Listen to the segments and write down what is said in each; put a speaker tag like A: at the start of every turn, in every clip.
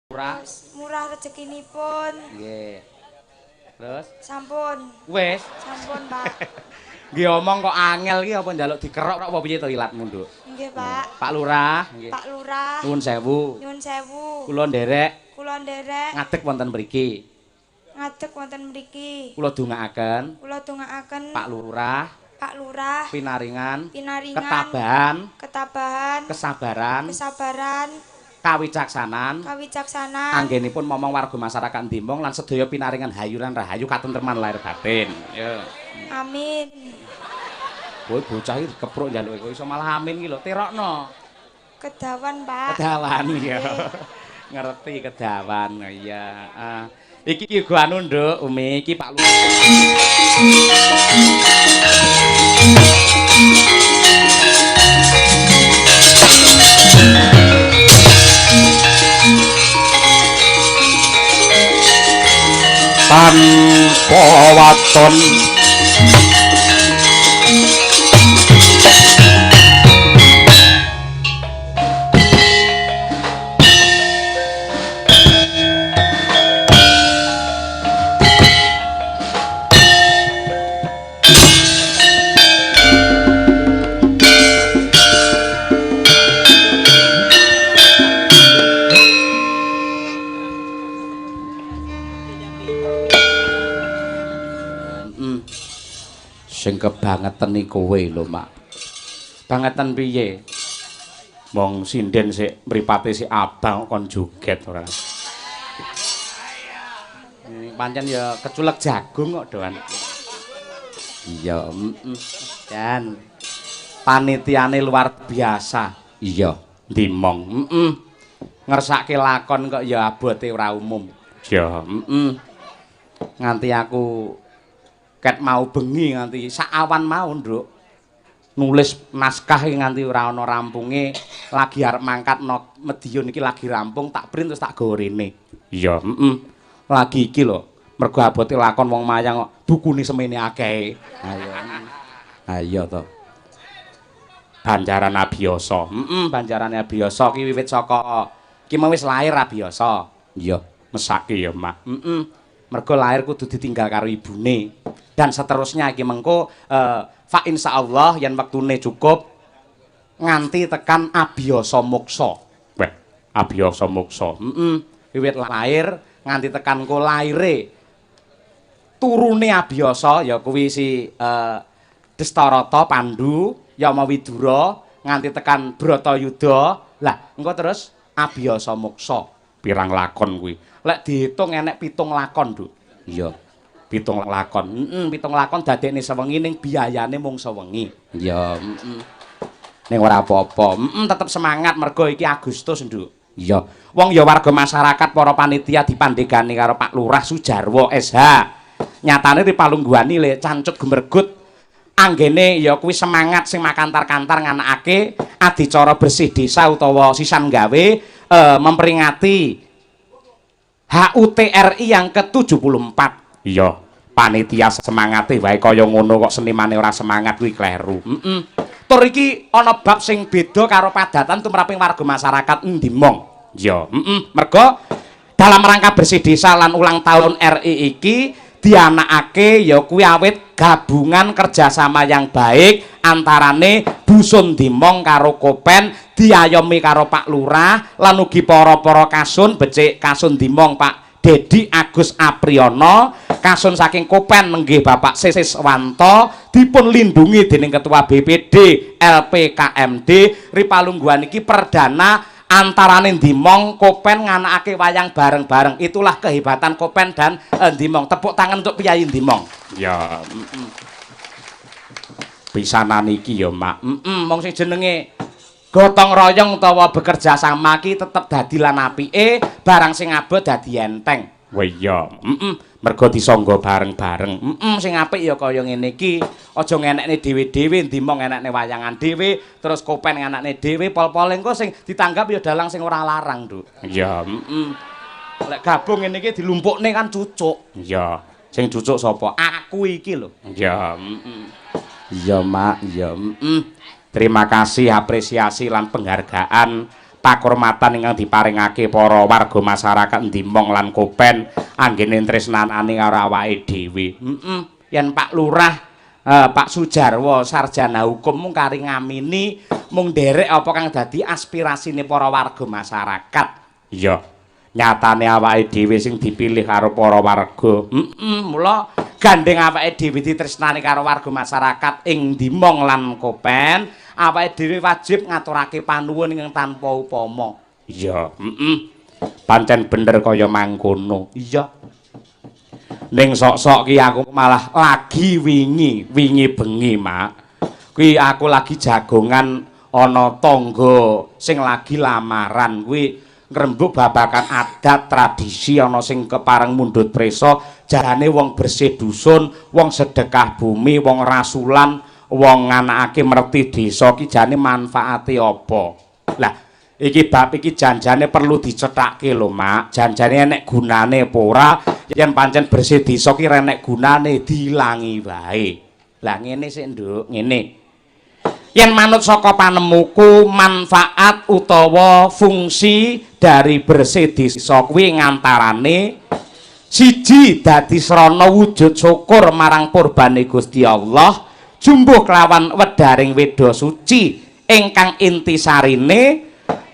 A: Murah.
B: Murah rezekinipun.
A: Nggih. Terus?
B: Sampun.
A: Wis.
B: Sampun, Pak.
A: Nggih omong kok angel iki apa njaluk dikerok apa piye to ilatmu, Nduk?
B: Nggih, Pak.
A: Pak Lurah, nggih.
B: Pak Lurah.
A: Nuwun sewu.
B: Nyuwun sewu.
A: Kula nderek.
B: Kula nderek.
A: Ngadeg wonten mriki.
B: Ngadeg wonten mriki.
A: Kula dongaaken.
B: Kula dongaaken.
A: Pak Lurah.
B: Pak Lurah.
A: Pinaringan.
B: Pinaringan.
A: Ketabahan.
B: Ketabahan.
A: Kesabaran.
B: Kesabaran.
A: Kawicaksanan.
B: Kawicaksanan.
A: Anggenipun momong warga masyarakat Dimong lan sedaya pinaringan hayu lan rahayu katentreman lahir batin. Ya.
B: Amin.
A: Kowe bocah iki dikepruk njaluke kok iso malah amin iki lho, tirokno.
B: Kedawan, Pak.
A: Kedawan ya. Ngerti kedawan. Iya. Iki uga anu, Nduk, Umi, iki Pak Lurah. Tanpa waton sing kebangeten iki kowe lho, Mak. Bangeten piye? Wong sinden sik mripate sik abang kon joget ora. Pancen ya keculek jagung kok, Doan. Iya, Jan. Panitiane luar biasa. Iya, Dimong. Heeh. Ngersake lakon kok ya abote ora umum. Iya, heeh. Nganti aku ket mau bengi nganti sak awan mau, Nduk. Nulis naskah iki nganti ora ana rampunge, lagi arep mangkat no Mediun iki lagi rampung tak print terus tak gawa rene. Iya, heeh. Lagi iki lho, mergo abote lakon wong mayang kok bukune semene akeh. Ayo. Ayo to. Banjaran Abiyasa. Heeh, Banjaran Abiyasa ki wiwit saka ki mau wis lahir Abiyasa. Iya, mesake ya, Mak. Heeh. Mergo lahir kudu ditinggal karo ibune. Dan seterusnya iki mengko fa insyaallah yen wektune cukup nganti tekan abiyasa moksa. Weh, abiyasa moksa. Heeh. Wiwit lahir nganti tekan ko laire turune abiyasa ya kuwi si Destarata Pandu, Yama Widura nganti tekan Bratayuda. Lah, engko terus abiyasa moksa. Pirang lakon kuwi? Lek diitung enek 7 lakon, Nduk. Iya. 7 lakon. Heeh, 7 lakon dadekne sewengi ning biayane mung sewengi. Iya, heeh. Ning ora apa-apa. Heeh, tetep semangat mergo iki Agustus, Nduk. Iya. Wong ya warga masyarakat para panitia dipandhegani karo Pak Lurah Sujarwo SH. Nyatane dipalungguhani le cancut gemergut anggene ya kuwi semangat sing makantar-kantar nganakake adicara bersih desa utawa sisan gawe memperingati HUT RI yang ke-74. Iya, panitia semangate wae kaya ngono kok senimane ora semangat kuwi kleru. Heeh. Tur iki ana bab sing beda karo padatan tumraping warga masyarakat Ndimong. Iya, heeh. Mergo dalam rangka bersih desa lan ulang tahun RI iki dianakake ya kuwi awit gabungan kerjasama yang baik antarane Dusun Dimong karo Kopen diayomi karo Pak Lurah lan ugi para-para kasun becik kasun Dimong Pak Dedi Agus Apriono, kasun saking Kopen menggih Bapak Siswanto dipun lindungi dening Ketua BPD LPKMD. Ripalungguhan iki perdana antarane Dimong Kopen nganakake wayang bareng-bareng. Itulah kehebatan Kopen dan Dimong. Tepuk tangan untuk Piyayi Dimong. Ya, pisanan iki ya, Mak. Heeh, wong sing jenenge gotong royong utawa bekerja sama ki tetep dadi lan apike, barang sing abot dadi enteng. Wah iya, heeh, mergo disangga bareng-bareng. Heeh, sing apik ya kaya ngene iki. Aja ngenekne dhewe-dhewe, Dimong ngenekne wayangan dhewe, terus Kopen ngenekne dhewe, pol-pole engko sing ditanggap ya dalang sing ora larang, Nduk. Iya, heeh. Lek gabung ngene iki dilumpukne kan cucuk. Iya. Sing cucuk sapa? Aku iki lho. Iya, heeh. Iya, Mak, iya, heeh. Terima kasih, apresiasi lan penghargaan Pakurmatan ingkang diparingake para warga masyarakat Ndimong lan Kopen anggene tresnanane karo awake dhewe. Heeh. Yen Pak Lurah, Pak Sujarwo sarjana hukum mung kari ngamini, mung nderek apa kang dadi aspirasine para warga masyarakat. Iya. Nyatane awake dhewe sing dipilih karo para warga. Heeh, mula gandeng awake dhewe ditresnani karo warga masyarakat ing Ndimong lan Kopen, awake dhewe wajib ngaturake panuwun ingkang tanpa upama. Iya, heeh. Pancen bener kaya mangkono. Iya. Ning sok-sok ki aku malah lagi wingi, wingi bengi, Mak. Kuwi aku lagi jagongan ana tangga sing lagi lamaran kuwi ngrembug babagan adat tradisi, ana sing kepareng mundhut prisa, jarane wong bersih dusun, wong sedekah bumi, wong rasulan, wong nganakake merti desa ki jane manfaate apa? Lah, iki bab iki janjane perlu dicethake lho, Mak. Janjane enek gunane apa ora? Yen pancen bersih desa ki renek gunane, diilangi wae. Lah ngene sik, Nduk, ngene. Yen manut saka panemuku, manfaat utawa fungsi dari bersih desa kuwi ngantarane siji, dadi srana wujud syukur marang purbane Gusti Allah jumbuh kelawan wedaring weda suci ingkang intisarine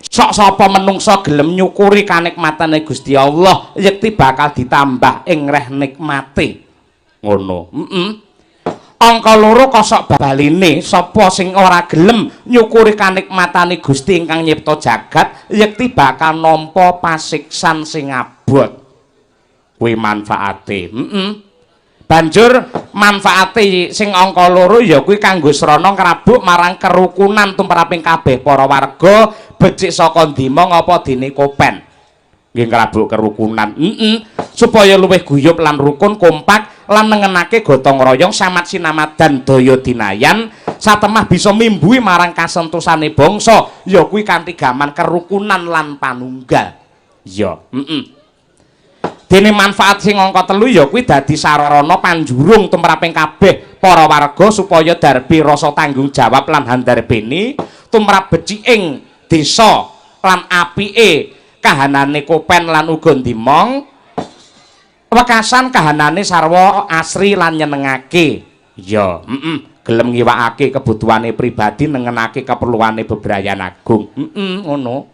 A: sok sapa menungsa gelem nyukuri kanikmatane Gusti Allah yekti bakal ditambah ing reh nikmate, ngono. Heeh. Angka loro, kosok baline sapa sing ora gelem nyukuri kanikmatane Gusti ingkang nyipta jagat yekti bakal nampa pasiksan sing abot. Kuwi manfaate. Heeh. Banjur manfaate sing angka loro ya kuwi kanggo srana ngrabuk marang kerukunan tumraping kabeh para warga, becik saka Ndimong apa dene Kopen. Nggih, ngrabuk kerukunan. Heeh. Supaya luwih guyub lan rukun, kompak lan nengenake gotong royong samat sinamadan daya dinayan, satemah bisa mimbuhi marang kasentosane bangsa ya kuwi kanthi gaman kerukunan lan panunggal. Iya, heeh. Dene manfaat sing angka telu ya kuwi dadi sarana panjurung tumraping kabeh para warga supaya darbi rasa tanggung jawab lan handarbeni tumrap beciking desa lan apike kahanane Kopen lan uga Ndimong, wekasan kahanane sarwa asri lan nyenengake. Iya, heeh. Gelem ngiwakake kebutuhane pribadi, nengenake keperluane bebrayan agung. Heeh, ngono.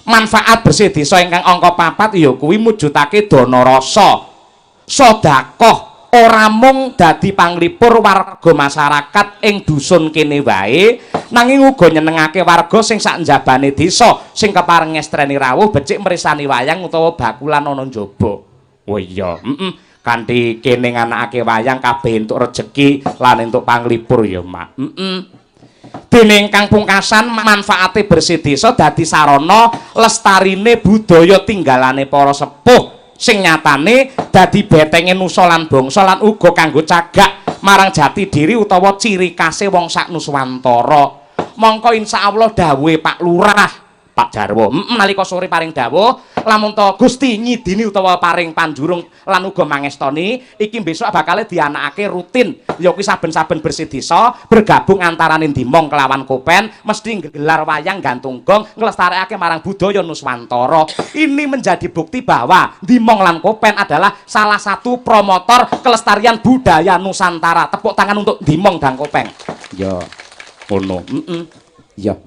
A: Manfaat bersih desa ingkang angka papat ya kuwi mujudake dana rasa. Sedekah ora mung dadi panglipur warga masyarakat ing dusun kene wae, nanging uga nyenengake warga sing sak njabane desa sing kepareng ngestreni rawuh becik mresani wayang utawa bakulan ana njaba. Oh iya, heeh. Kanthi kene nganakake wayang kabeh entuk rejeki lan entuk panglipur ya, Mak. Heeh. Dene ingkang pungkasan, manfaate bersih desa dadi sarana lestarine budaya tinggalane para sepuh sing nyatane dadi betenge nusa lan bangsa lan uga kanggo cagak marang jati diri utawa ciri khase wong sak Nuswantara. Mongko insyaallah dawuhe Pak Lurah, Pak Jarwo, nalika sore paring dawuh, lamun to Gusti nyidini utawa paring panjurung lan uga mangestoni, iki besok bakal dianakake rutin. Ya kuwi saben-saben bersih desa bergabung antarane Ndimong kelawan Kopen mesti nggelar wayang gantung gong nglestarekake marang budaya Nuswantara. Ini menjadi bukti bahwa Ndimong lan Kopen adalah salah satu promotor kelestarian budaya Nusantara. Tepuk tangan untuk Ndimong dan Kopen. Ya, ngono. Heeh. Ya.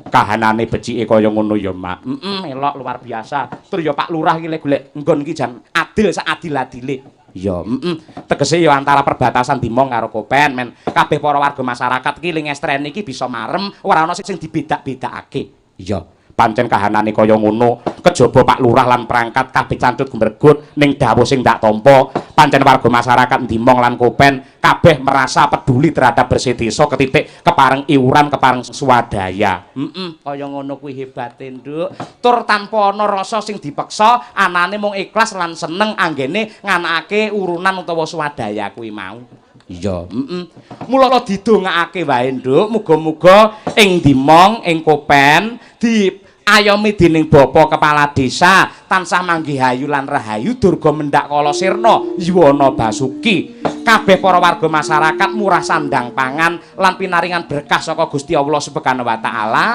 A: Kahanane becike kaya ngono ya, Mak. Heeh, elok luar biasa. Tur ya Pak Lurah iki lek golek nggon iki jan adil sak adil-adile. Ya, heeh. Tegese ya antara perbatasan Dimong karo Kopen men kabeh para warga masyarakat iki ling ngestreni iki bisa marem, ora ana sing dibedak-bedakake. Iya. Pancen kahanane kaya ngono, kejaba Pak Lurah lan perangkat kabeh cancut gumregut ning dawuh sing ndak tampa. Pancen warga masyarakat Dimong lan Kopen kabeh merasa peduli terhadap bersih desa ketitik kepareng iuran, kepareng swadaya. Heeh, kaya ngono kuwi hebate, Nduk. Tur tanpa ana rasa sing dipeksa, anane mung ikhlas lan seneng anggene nganakake urunan utawa swadaya kuwi mau. Iya, heeh. Mula didongakake wae, Nduk, muga-muga ing Dimong, ing Kopen di ayomi dening Bapak Kepala Desa tansah manggih hayu lan rahayu, durga mendak kala sirna yuwana basuki. Kabeh para warga masyarakat murah sandang pangan lan pinaringan berkah saka Gusti Allah Subhanahu wa taala.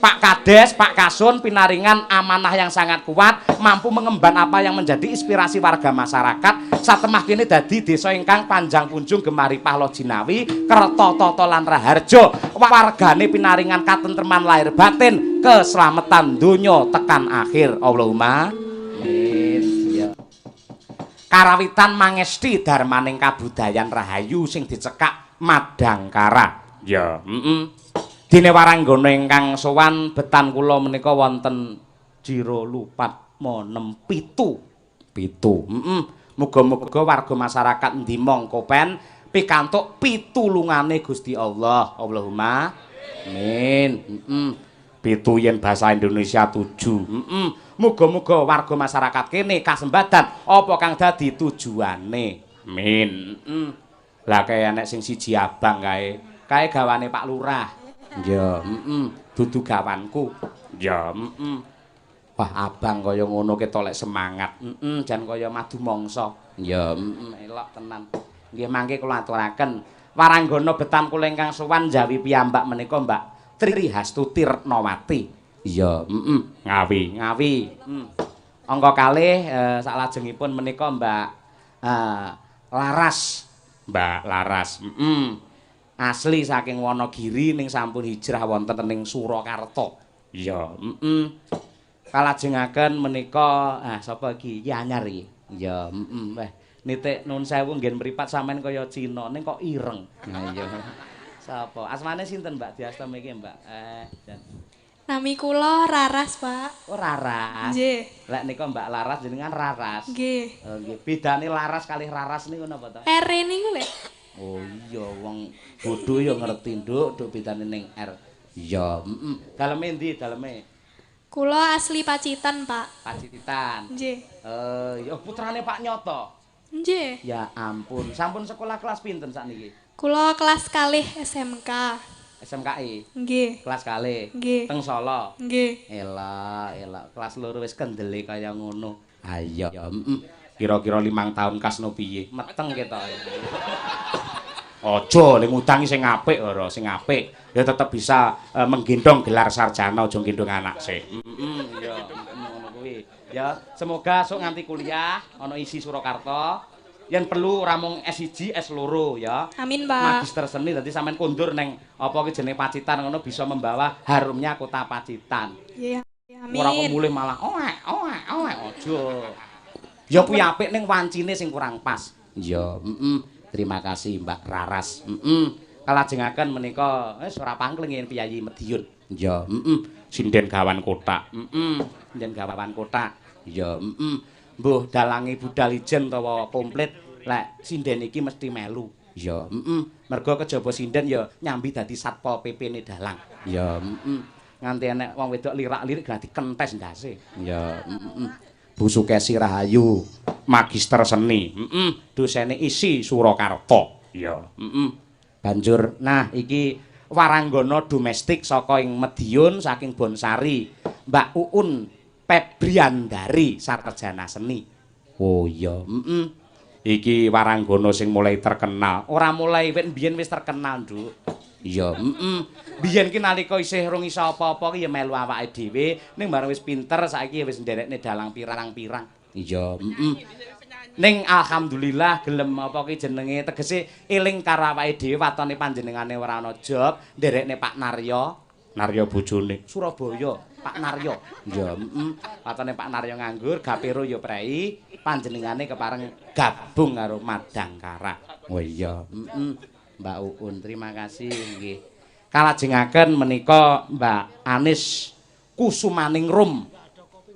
A: Pak Kades, Pak Kasun pinaringan amanah yang sangat kuat, mampu mengemban apa yang menjadi inspirasi warga masyarakat. Satemah kene dadi desa ingkang panjang punjung gemah ripah loh jinawi, kerta tata lan raharja. Wargane pinaringan katentreman lahir batin, keselamatan donya tekan akhir. Allahumma amin. Ya. Karawitan mangesti darmaning kabudayan rahayu sing dicekak Madangkara. Ya, heeh. Dene waranggana ingkang sowan betan kula menika wonten Jiro Lupat Monem 7. 7. Heeh. Muga-muga warga masyarakat Ndimong Kopen pikantuk pitulungane Gusti Allah. Allahumma amin. Heeh. 7 yen bahasa Indonesia 7. Heeh. Muga-muga warga masyarakat kene kasembadan apa kang dadi tujuane. Amin. Heeh. Lah kaya enek sing siji abang kae. Kae gawane Pak Lurah. Ya, heeh, dudu gawanku. Ya, heeh. Wah, abang kaya ngono ketok lek semangat. Heeh, jan kaya madu mangsa. Ya, heeh, elok tenan. Nggih mangke kula aturaken. Waranggana betan kula ingkang sowan njawi piyambak menika Mbak Tri Hastuti Retnawati. Iya, heeh. Ngawi, Ngawi. Heeh. Angka kalih saklajengipun menika Mbak Laras. Mbak Laras. Heeh. Asli saking Wonogiri ning sampun hijrah wonten ning Surakarta. Iya, heeh. Kalajengaken menika ah sapa iki? Iki anyar iki. Iya, heeh. Wah, nitik nun sewu nggen mripat sampean kaya Cina ning kok ireng. Nah iya. Sapa? Asmane sinten Mbak Diasta iki, Mbak? Jan.
C: Nami kula Raras, Pak.
A: Oh, Raras.
C: Nggih.
A: Lek nika Mbak Laras jenengan Raras.
C: Nggih.
A: Oh nggih. Bedane Laras kalih Raras niku napa to?
C: R niku lho.
A: Oh iya, wong bodho ya ngerti, Nduk, nduk bedane ning R. Iya, heeh. Daleme ndi daleme?
C: Kula asli Pacitan, Pak.
A: Pacitan.
C: Nggih.
A: Ya putrane Pak Nyoto.
C: Nggih.
A: Ya ampun, sampun sekolah kelas pinten sakniki?
C: Kula kelas kalih SMK.
A: SMKI.
C: Nggih.
A: Kelas kalih.
C: Nggih.
A: Teng Solo.
C: Nggih.
A: Elok, elok. Kelas loro wis kendele kaya ngono. Ayo, heeh. Kira-kira 5 tahun kasno piye? Meteng ketoke. Aja le ngutangi sing apik ora, sing apik. Ya tetep bisa menggendong gelar sarjana, aja nggendong anak sik. Heeh, iya, ngono kuwi. Ya, semoga sok nganti kuliah ana isi Surakarta. Yen perlu ora mung S1, S2 ya.
C: Amin, Pak.
A: Magister seni dadi sampean kondur neng apa ki jenenge Pacitan ngono bisa membawa harumnya kota Pacitan.
C: Iya, amin.
A: Ora kok mulih malah oek oek oek aja. Ya kuwi apik ning wancine sing kurang pas. Iya, heeh. Terima kasih Mbak Raras. Heeh. Kalajengaken menika wis ora pangling yen piyayi Mediun. Iya, heeh. Sinden gawan kotak. Heeh. Sinden gawan kotak. Iya, heeh. Mbuh dalange budal ijen utawa komplit lek sinden iki mesti melu. Iya, heeh. Mergo kejaba sinden ya nyambi dadi Satpol PP-ne dalang. Iya, heeh. Nganti enek wong wedok lirak-lirik gak dikentes ndase. Iya, heeh. Bu Sukesi Rahayu, magister seni. Heeh, dosene isi Surakarta. Iya, heeh. Banjur nah iki waranggana domestik saka ing Mediun saking Bonsari, Mbak Uun Febriandari sarjana seni. Oh iya, heeh. Iki waranggana sing mulai terkenal. Ora mulai wit biyen wis terkenal, Nduk. Iya, heeh. Biyen ki nalika isih rung iso apa-apa ki ya melu awake dhewe, ning bareng wis pinter saiki ya wis nderekne dalang pirang-pirang. Iya, heeh. Ning alhamdulillah gelem apa ki jenenge tegese eling karo awake dhewe watone panjenengane ora ana job, nderekne Pak Naryo, Naryo bojone Surabaya, Pak Naryo. Iya, heeh. Watone Pak Naryo nganggur, gapero ya prei, panjenengane kepareng gabung karo Madangkara. Oh iya, heeh. Mbak Uun, terima kasih nggih. Kalajengaken menika Mbak Anis Kusumaningrum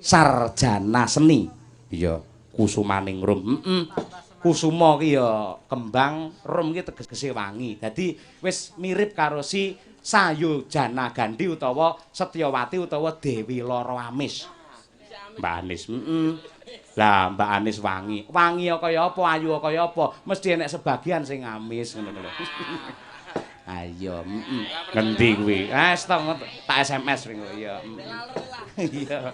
A: sarjana seni. Iya, Kusumaningrum. Heeh. Kusuma ki ya kembang, rum ki tegese wangi. Dadi wis mirip karo si Sayojana Gandhi utawa Setyawati utawa Dewi Loro Amis. Mbak Anis, heeh. Lah Mbak Anis wangi. Wangi kaya apa, ayu kaya apa, mesti enek sebagian sing amis ngono lho. Ayo, heeh. Ngendi kuwi? Ah, tak SMS ring ya. Iya.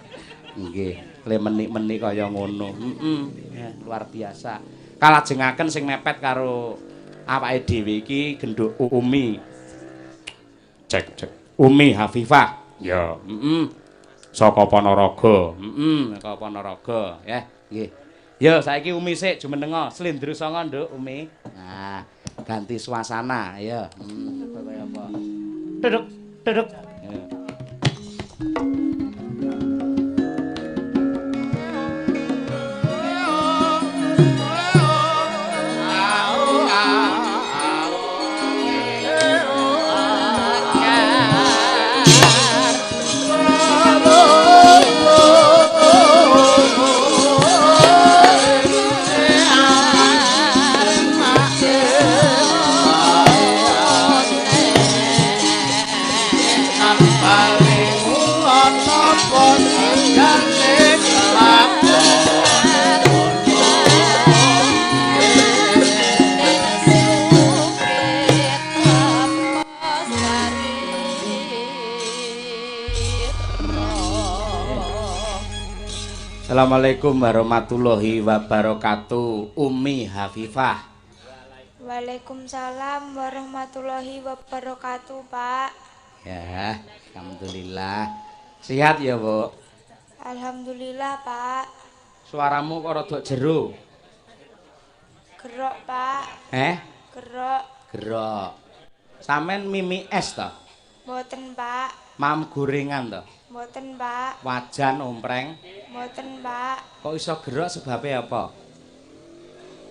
A: Nggih, le menik-menik kaya ngono. Heeh. Luar biasa. Kalajengaken sing mepet karo awake dhewe iki genduk Umi. Cek cek. Umi Hafifah. Ya, heeh. Saka Ponorogo. Heeh, saka Ponorogo, ya. Nggih. Ya, saiki Umi sik jumenenga, slendro sanga, Nduk, Umi. Nah, ganti suasana, ya. Kaya apa? Duduk, duduk. Ya. Assalamualaikum warahmatullahi wabarakatuh. Umi Hafifah.
B: Waalaikumsalam warahmatullahi wabarakatuh, Pak.
A: Ya, alhamdulillah. Sehat ya, Bu?
B: Alhamdulillah, Pak.
A: Suaramu kok rada jero.
B: Gerok, Pak.
A: Eh?
B: Gerok.
A: Gerok. Sampeyan mimi es to?
B: Mboten, Pak.
A: Mam gorengan to?
B: Mboten, Pak.
A: Wajan ompreng?
B: Mboten, Pak.
A: Kok iso gerok sebabe apa?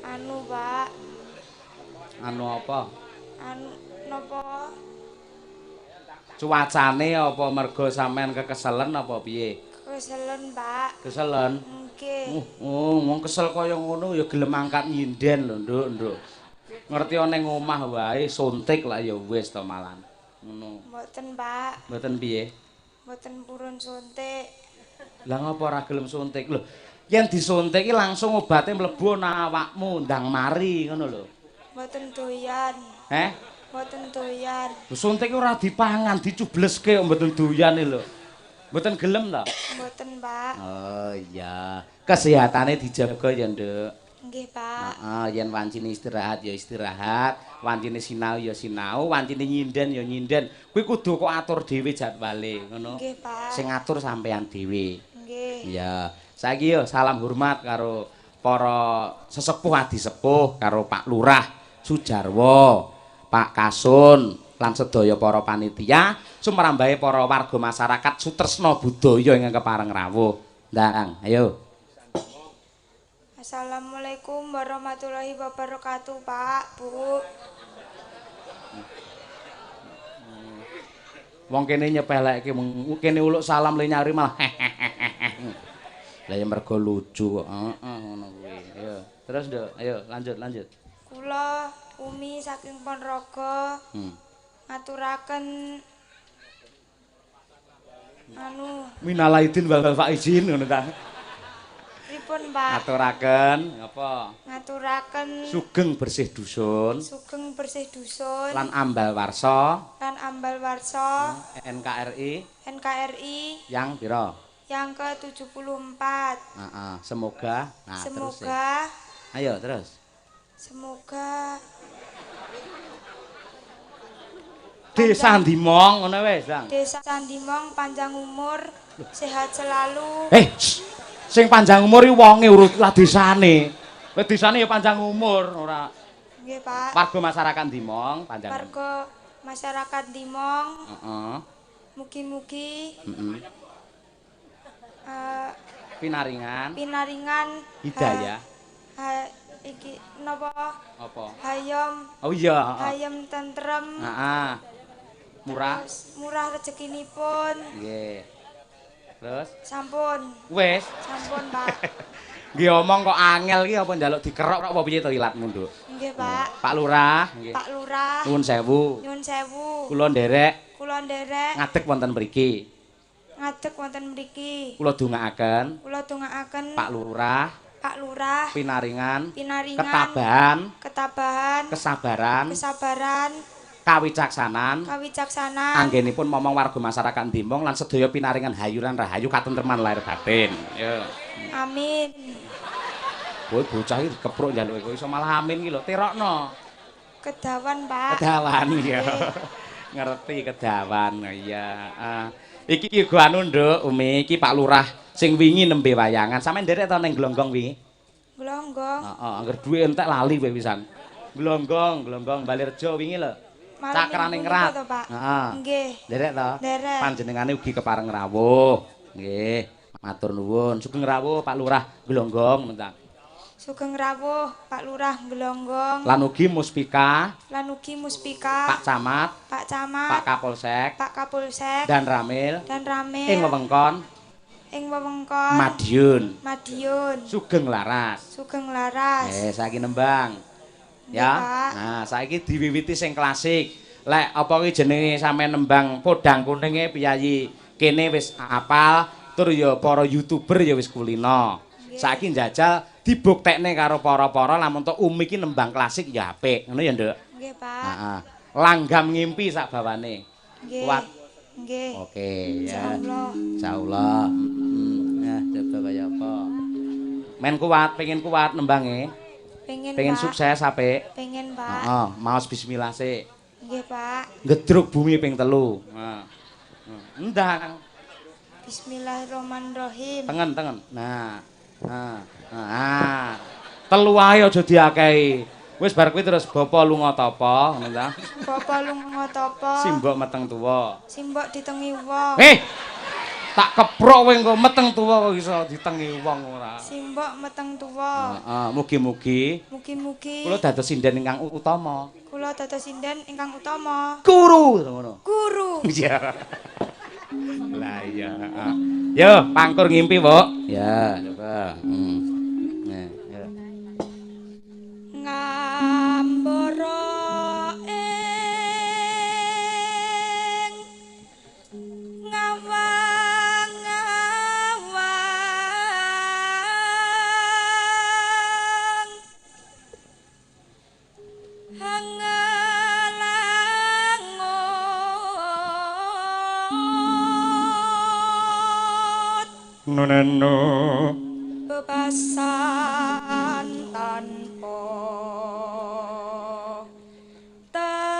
B: Anu, Pak.
A: Anu apa?
B: Anu napa?
A: Cuacane apa mergo sampean kekeselen apa piye?
B: Keselen, Pak.
A: Keselen?
B: Nggih.
A: Oh, wong kesel kaya ngono ya gelem angkat nyinden lho, Nduk, Nduk. Ngerti ana ning omah wae suntik lah ya wis to malan. Ngono.
B: Mboten, Pak.
A: Mboten piye?
B: Mboten purun suntik.
A: Lah ngapa ora gelem suntik? Lho, yen disuntik iki langsung obate mlebu nang awakmu, ndang mari ngono lho.
B: Mboten doyan.
A: Heh?
B: Mboten doyan.
A: Lho suntik ora dipangan, dicubleske kok mboten doyan lho. Mboten gelem ta?
B: Mboten, Pak.
A: Oh iya, kesehatane dijaga ya, Nduk.
B: Nggih, Pak.
A: Heeh, yen wancine istirahat ya istirahat, wancine sinau ya sinau, wancine nyinden ya nyinden. Kuwi kudu kok atur dhewe jadwale, ngono.
B: Nggih, Pak.
A: Sing ngatur sampean dhewe.
B: Nggih.
A: Iya. Saiki yo salam hormat karo para sesepuh adi sepuh, karo Pak Lurah Sujarwo, Pak Kasun, lan sedaya para panitia, sumrambahe para warga masyarakat sutresna budaya ingkang kepareng rawuh. Ndang, ayo.
B: Assalamualaikum warahmatullahi wabarakatuh, Pak, Bu.
A: Wong kene nyepelekke, wong kene uluk salam le nyari malah. Lah ya mergo lucu kok. Heeh, ngono kuwi. Ayo, terus Nduk, ayo lanjut, lanjut.
B: Kula Umi saking Ponorogo. Ngaturaken anu
A: minal aidin wal faizin ngono ta.
B: Pripun, Pak?
A: Ngaturaken apa?
B: Ngaturaken
A: sugeng bersih dusun.
B: Sugeng bersih dusun.
A: Lan ambal warsa.
B: Lan ambal warsa.
A: NKRI.
B: NKRI.
A: Yang pira?
B: Yang ke-74.
A: Heeh, semoga. Nah,
B: semoga.
A: Terus. Ayo terus.
B: Semoga
A: Desa Ndimong ngono wis, Bang.
B: Desa Ndimong panjang umur, sehat selalu.
A: Sing panjang umur iki wonge urut lah desane. Wis desane ya panjang umur ora.
B: Nggih, Pak.
A: Warga masyarakat Ndimong panjang.
B: Warga masyarakat Ndimong.
A: Heeh.
B: Mugi-mugi
A: heeh. Pinaringan.
B: Pinaringan
A: hidayah.
B: Iki napa?
A: Apa?
B: Hayam.
A: Oh iya, heeh.
B: Hayam tentrem.
A: Heeh. Murah.
B: Murah rezekinipun.
A: Nggih. Terus?
B: Sampun.
A: Wis.
B: Sampun, Pak.
A: Nggih omong kok angel iki apa njaluk dikerok apa piye to ilatmu, Nduk?
B: Nggih, Pak.
A: Pak Lurah, nggih.
B: Pak Lurah.
A: Nyuwun sewu.
B: Nyuwun sewu.
A: Kula nderek.
B: Kula nderek.
A: Ngadeg wonten mriki.
B: Ngadeg wonten mriki.
A: Kula dongaaken.
B: Kula dongaaken.
A: Pak Lurah.
B: Pak Lurah.
A: Pinaringan.
B: Pinaringan.
A: Ketabahan.
B: Ketabahan.
A: Kesabaran.
B: Kesabaran.
A: Kawicaksanan.
B: Kawicaksanan.
A: Anggenipun momong warga masyarakat Ndimong lan sedaya pinaringan hayuran rahayu katentreman lahir batin. Yo.
B: Amin.
A: Kowe bocah iki dikepruk njaluke kowe iso malah amin iki lho, tirokno.
B: Kedawan, Pak.
A: Kedawan iya. Ngerti kedawan. Iya. Iki uga anu, Nduk, Umi, iki Pak Lurah sing wingi nembe wayangan. Sampeyan nderek to ning Glonggong wingi?
B: Glonggong.
A: Heeh, angger duwe entek lali kowe pisan. Glonggong, Glonggong Balerejo wingi lho. Cakrane ngrat. Heeh.
B: Nggih.
A: Nderek to?
B: Nderek.
A: Panjenengane ugi kepareng rawuh. Nggih, matur nuwun. Sugeng rawuh Pak Lurah Glonggong mentang.
B: Sugeng rawuh Pak Lurah Glonggong.
A: Lan ugi Muspika.
B: Lan ugi Muspika.
A: Pak Camat.
B: Pak Camat.
A: Pak Kapolsek.
B: Pak Kapolsek.
A: Dan Ramil.
B: Dan Ramil.
A: Ing wewengkon.
B: Ing wewengkon.
A: Madiun.
B: Madiun.
A: Sugeng Laras.
B: Sugeng Laras.
A: Saiki nembang. Ya. Nah, saiki diwiwiti sing klasik. Lek apa kuwi jenenge sampean nembang podang kuninge piyayi kene wis apal, tur ya para YouTuber ya wis kulino. Saiki njajal dibuktekne karo para-para lamun tok Umi iki nembang klasik ya apik. Ngono ya, Nduk?
B: Nggih, Pak.
A: Heeh. Langgam ngimpi sak bawane.
B: Nggih.
A: Kuat.
B: Nggih.
A: Oke, ya.
B: Insyaallah.
A: Insyaallah. Nah, coba kaya apa. Men kuat, pengen kuat nembange.
B: Pengen,
A: pengen
B: Pak.
A: Sukses apik.
B: Pengen, Pak.
A: Heeh, maos bismillah sik.
B: Nggih, Pak.
A: Ngedruk bumi ping 3. Heeh. Ndang.
B: Bismillahirrahmanirrahim.
A: Tengen, tengen. Nah. Nah. Nah. Telu ae aja diakehi. Wis bar kuwi terus bapa lunga tapa, ngono ta?
B: Bapa lunga tapa?
A: Simbok meteng tuwa.
B: Simbok ditengi wong.
A: Tak keprok kowe engko meteng tuwa kok iso ditengi wong ora.
B: Simbok meteng tuwa.
A: Heeh, mugi-mugi.
B: Mugi-mugi.
A: Kula dados sinden ingkang utama.
B: Kula dados sinden ingkang utama.
A: Guru ngono.
B: Guru.
A: Iya. Lah iya, heeh. Yo, pangkur ngimpi, Mbok. Ya, coba. Nah, ya.
B: Ngambara ing ngawang-ngawang hangelangut
A: nunenu
B: bebasan tanpa tepi.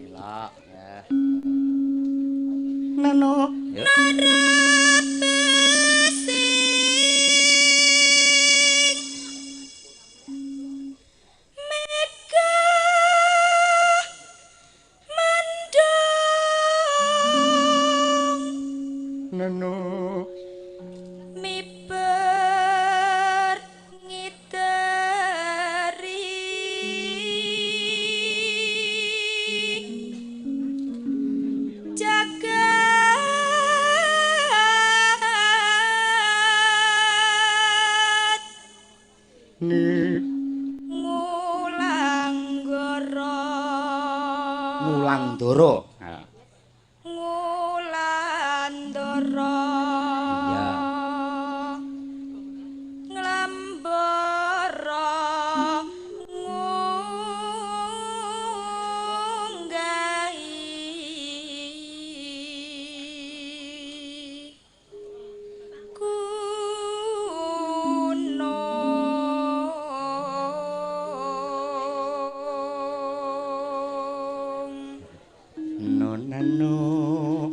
A: Gila ya. Nano nano
B: miber ngiteri jagat ngulang goro
A: ngulang doro.
B: Ngulandara
A: Iya.
B: Nglambara ngunggahi gunung
A: Nonano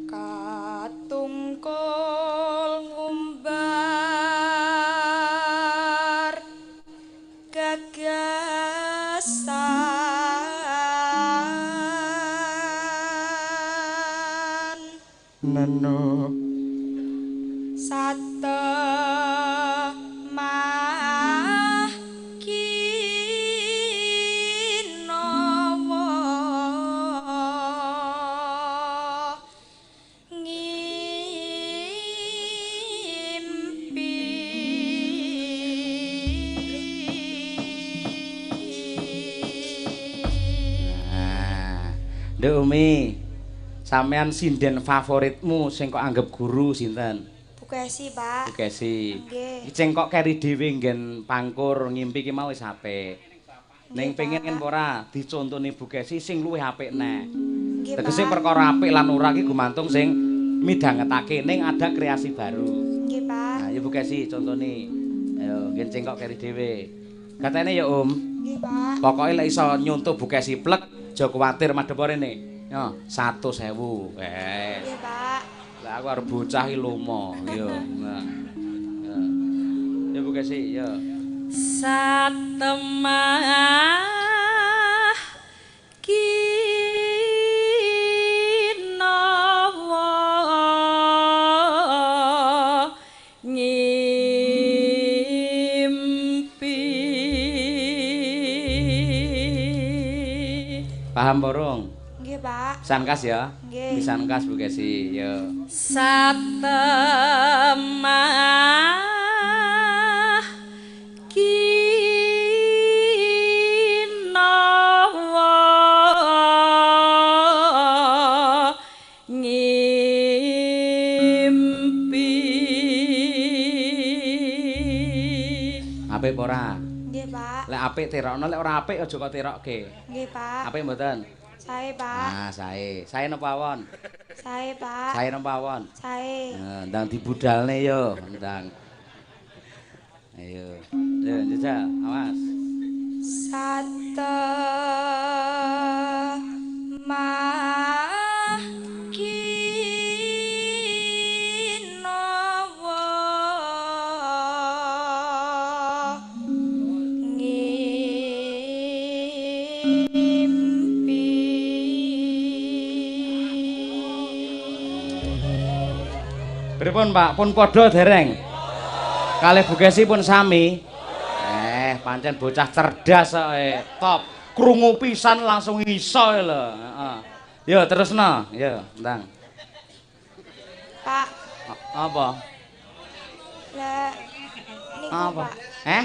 B: katungkul ngumbar gagasan
A: nano
B: satemah kinawa ngimpi.
A: Nah, Nduk Umi, sampean sinden favoritmu sing kok anggap guru sinten?
B: Bu Kesi, Pak.
A: Bu Kesi.
B: Nggih.
A: Sing kok keri dhewe nggen pangkur ngimpi ki mau wis apik. Ning pengen kan ora dicontoni Bu Kesi sing luwih apik neh.
B: Nggih,
A: Tegese
B: Pak.
A: perkara apik lan ora ki gumantung sing midhangetake ning ada kreasi baru.
B: Nggih, Pak.
A: Nah, ya Bu Kesi contoni. Ayo nggen sing kok keri dhewe. Katene ya, Om.
B: Nggih, Pak.
A: Pokoke lek iso nyuntuh Bu Kesi plek, aja kuwatir madhep rene. Yo, 100.000. Eh.
B: Nggih, Pak.
A: Lah aku arep bocah iki lomo. Yo. Nah. Ya. Ya Bu Kesi, yo.
D: Satemah kinawa ngimpi.
A: Paham borong?
B: Nggih, Pak.
A: Pisan kas ya.
B: Nggih.
A: Pisan kas Bu Kesi, yo.
D: Satemah kinawa ngimpi.
A: Apik apa ora?
B: Nggih, Pak.
A: Lek apik tirokno, lek ora apik aja kok tirokke.
B: Nggih, Pak.
A: Apik mboten?
B: Sae, Pak.
A: Ah, sae. Sae napa awon?
B: Sae, Pak.
A: Sae napa awon?
B: Sae.
A: Ndang dibudalne yo, ndang. Ayo. Yo, jajal, awas.
B: Satemah kinawa ngimpi.
A: Pripun, Pak? Pun padha dereng? Kalih Bu Kesi pun sami. Pancen bocah cerdas kok, top. Krungu pisan langsung iso lho. Heeh. Yo terusno, yo, ndang.
B: Pak,
A: Apa?
B: lah niku,
A: Apa?
B: Pak.
A: Eh?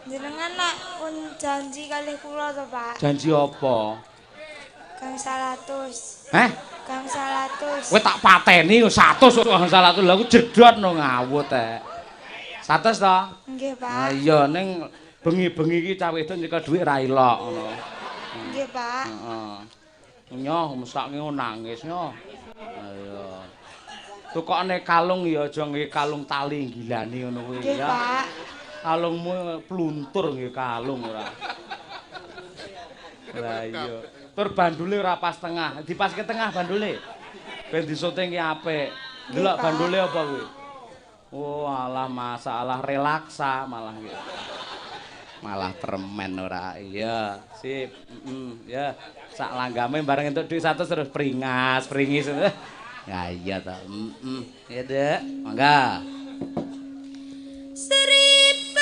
B: Jenengan nak pun janji kalih kula to, Pak.
A: Janji apa?
B: Gang 100.
A: Heh?
B: Gang 100.
A: Kowe tak pateni 100 kok 100. Lha aku jedot no ngawut eh. 100 to?
B: Nggih,
A: Ah
B: Pak.
A: iya ning bengi-bengi iki cah wedok nyekel dhuwit ra ilok ngono.
B: Nggih, Pak.
A: Heeh. Nyoh mesake nangis nyoh. Ayo. Tukokne kalung ya aja nggih kalung tali gilani ngono kuwi
B: Nggih,
A: ya.
B: Pak.
A: Kalungmu pluntur nggih kalung ora. Lah iya. Tur bandule ora pas tengah, dipaske tengah bandule. Ben disyuting ki apik. Delok
B: Pak.
A: bandule apa kuwi? Oh alah masalah relaksa malah gitu. Malah permen ora. Iya, sip. Ya, sak langgame bareng entuk dhuwit 100 terus pringas, pringis. Ya iya to. Ya, Dek. Mangga.
D: Seripet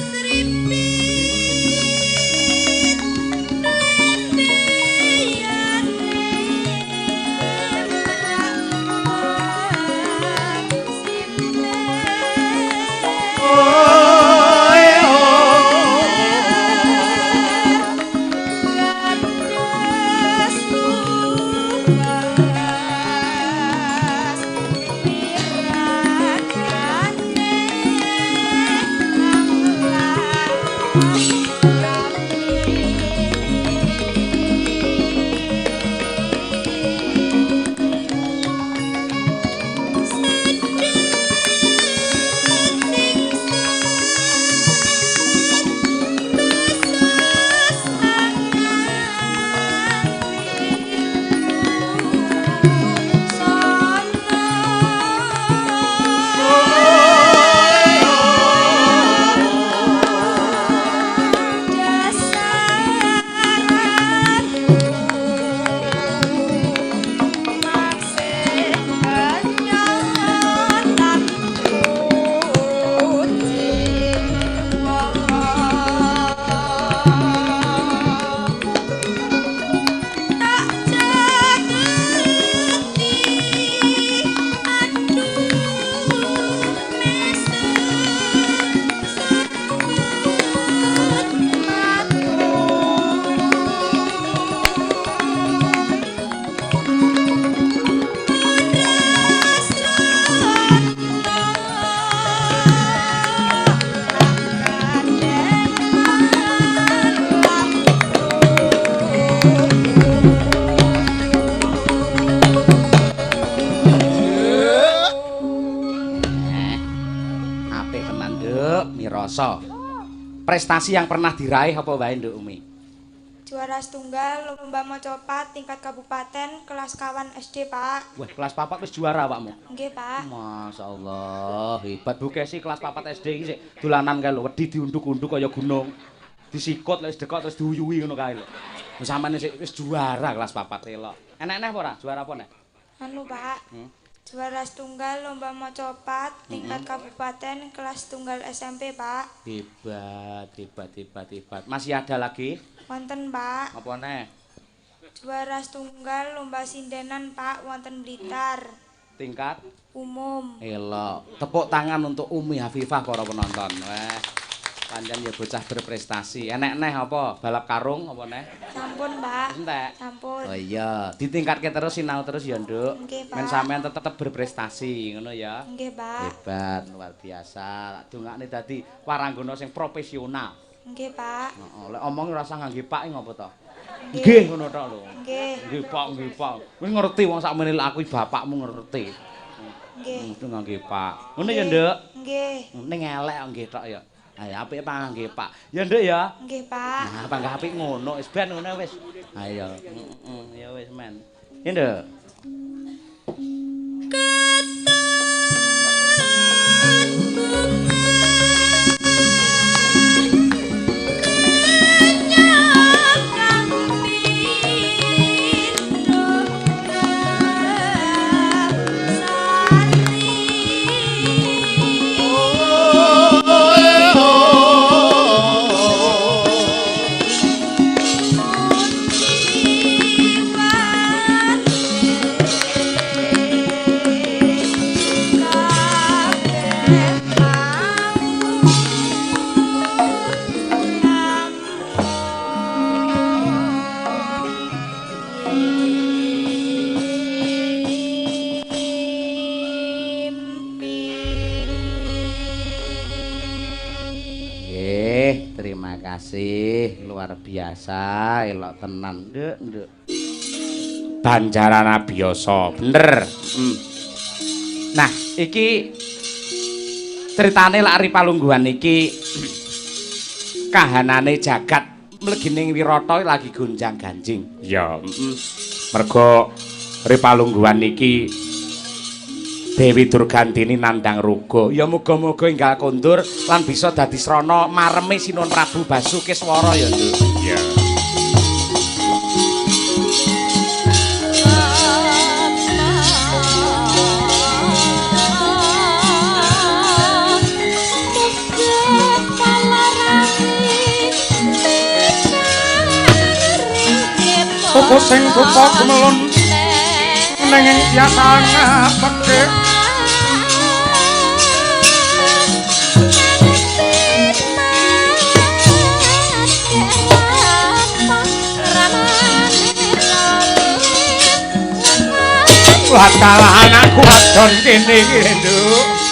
D: seripit lendeyane merak simpen. Gandes tumbas wiragane
A: Abiyasa. Prestasi yang pernah diraih apa wae, Nduk Umi?
B: Juara setunggal lomba macapat tingkat kabupaten kelas kawan SD, Pak.
A: Wah, kelas 4 wis juara awakmu.
B: Nggih, Pak.
A: Masyaallah, hebat Bu Kesi kelas 4 SD iki sik dolanan kae lho, wedi diunduk-unduk kaya gunung. Disikut lek wis dekok terus diuyuhi ngono kae lho. Wis sampeyan sik wis juara kelas 4 elok. Enek-enek apa ora? Juara apa nek?
B: Anu, Pak. Juara setunggal lomba macapat tingkat kabupaten kelas tunggal SMP, Pak.
A: Hebat, hebat, hebat, hebat. Masih ada lagi?
B: Wonten, Pak.
A: Apa neh?
B: Juara setunggal lomba sindenan, Pak, wonten Blitar.
A: Tingkat
B: umum.
A: Elok. Tepuk tangan untuk Umi Hafifah para penonton. Wah. Pancen ya bocah berprestasi. Enek neh apa? Balap karung apa neh?
B: Sampun, Pak.
A: Entek.
B: Sampun.
A: Oh iya, ditingkatke terus sinau terus ya, Nduk.
B: Nggih, Pak.
A: Men sampean tetep berprestasi ngono ya.
B: Nggih, Pak.
A: Hebat, luar biasa. Tak dongakne dadi waranggana sing profesional.
B: Nggih, Pak.
A: Heeh, lek omong ora usah ngangge pak ngopo to?
B: Nggih.
A: Nggih ngono tok lho.
B: Nggih.
A: Nggih, Pak, nggih, Pak. Wis ngerti wong sakmene lek aku bapakmu ngerti.
B: Nggih.
A: Mesti ngangge pak. Ngono ya, Nduk?
B: Nggih.
A: Ning elek kok nggih tok ya. Ayo apik Pak nggih, Pak. Ya, Nduk ya.
B: Nggih, Pak.
A: Nah, panggah apik ngono wis ben ngono wis. Ayo. Heeh, ya wis men. Ya, Nduk. Nggih, terima kasih. Luar biasa, elok tenan, Nduk, Nduk. Banjaran Abiyasa, bener. Nah, iki critane lak ri palungguhan iki kahanane jagat mlegining Wirata lagi gonjang-ganjing. Ya, Mergo ri palungguhan iki Dewi Durgantini nandhang ruga. Ya muga-muga enggal kondur lan bisa dadi srana mareme Sinuwun Prabu Basukeswara ya, Nduk. Ya.
E: Tuku sing duka gumelun nanging biasa ngapeke. Wah, kalahan aku wadon kene iki, Nduk.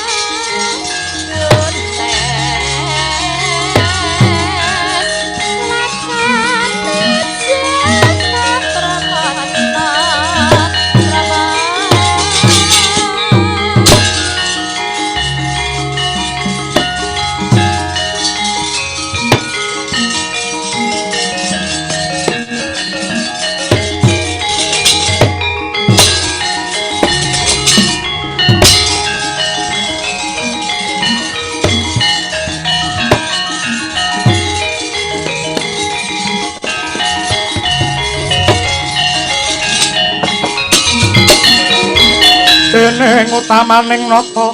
E: Dening utamaning nata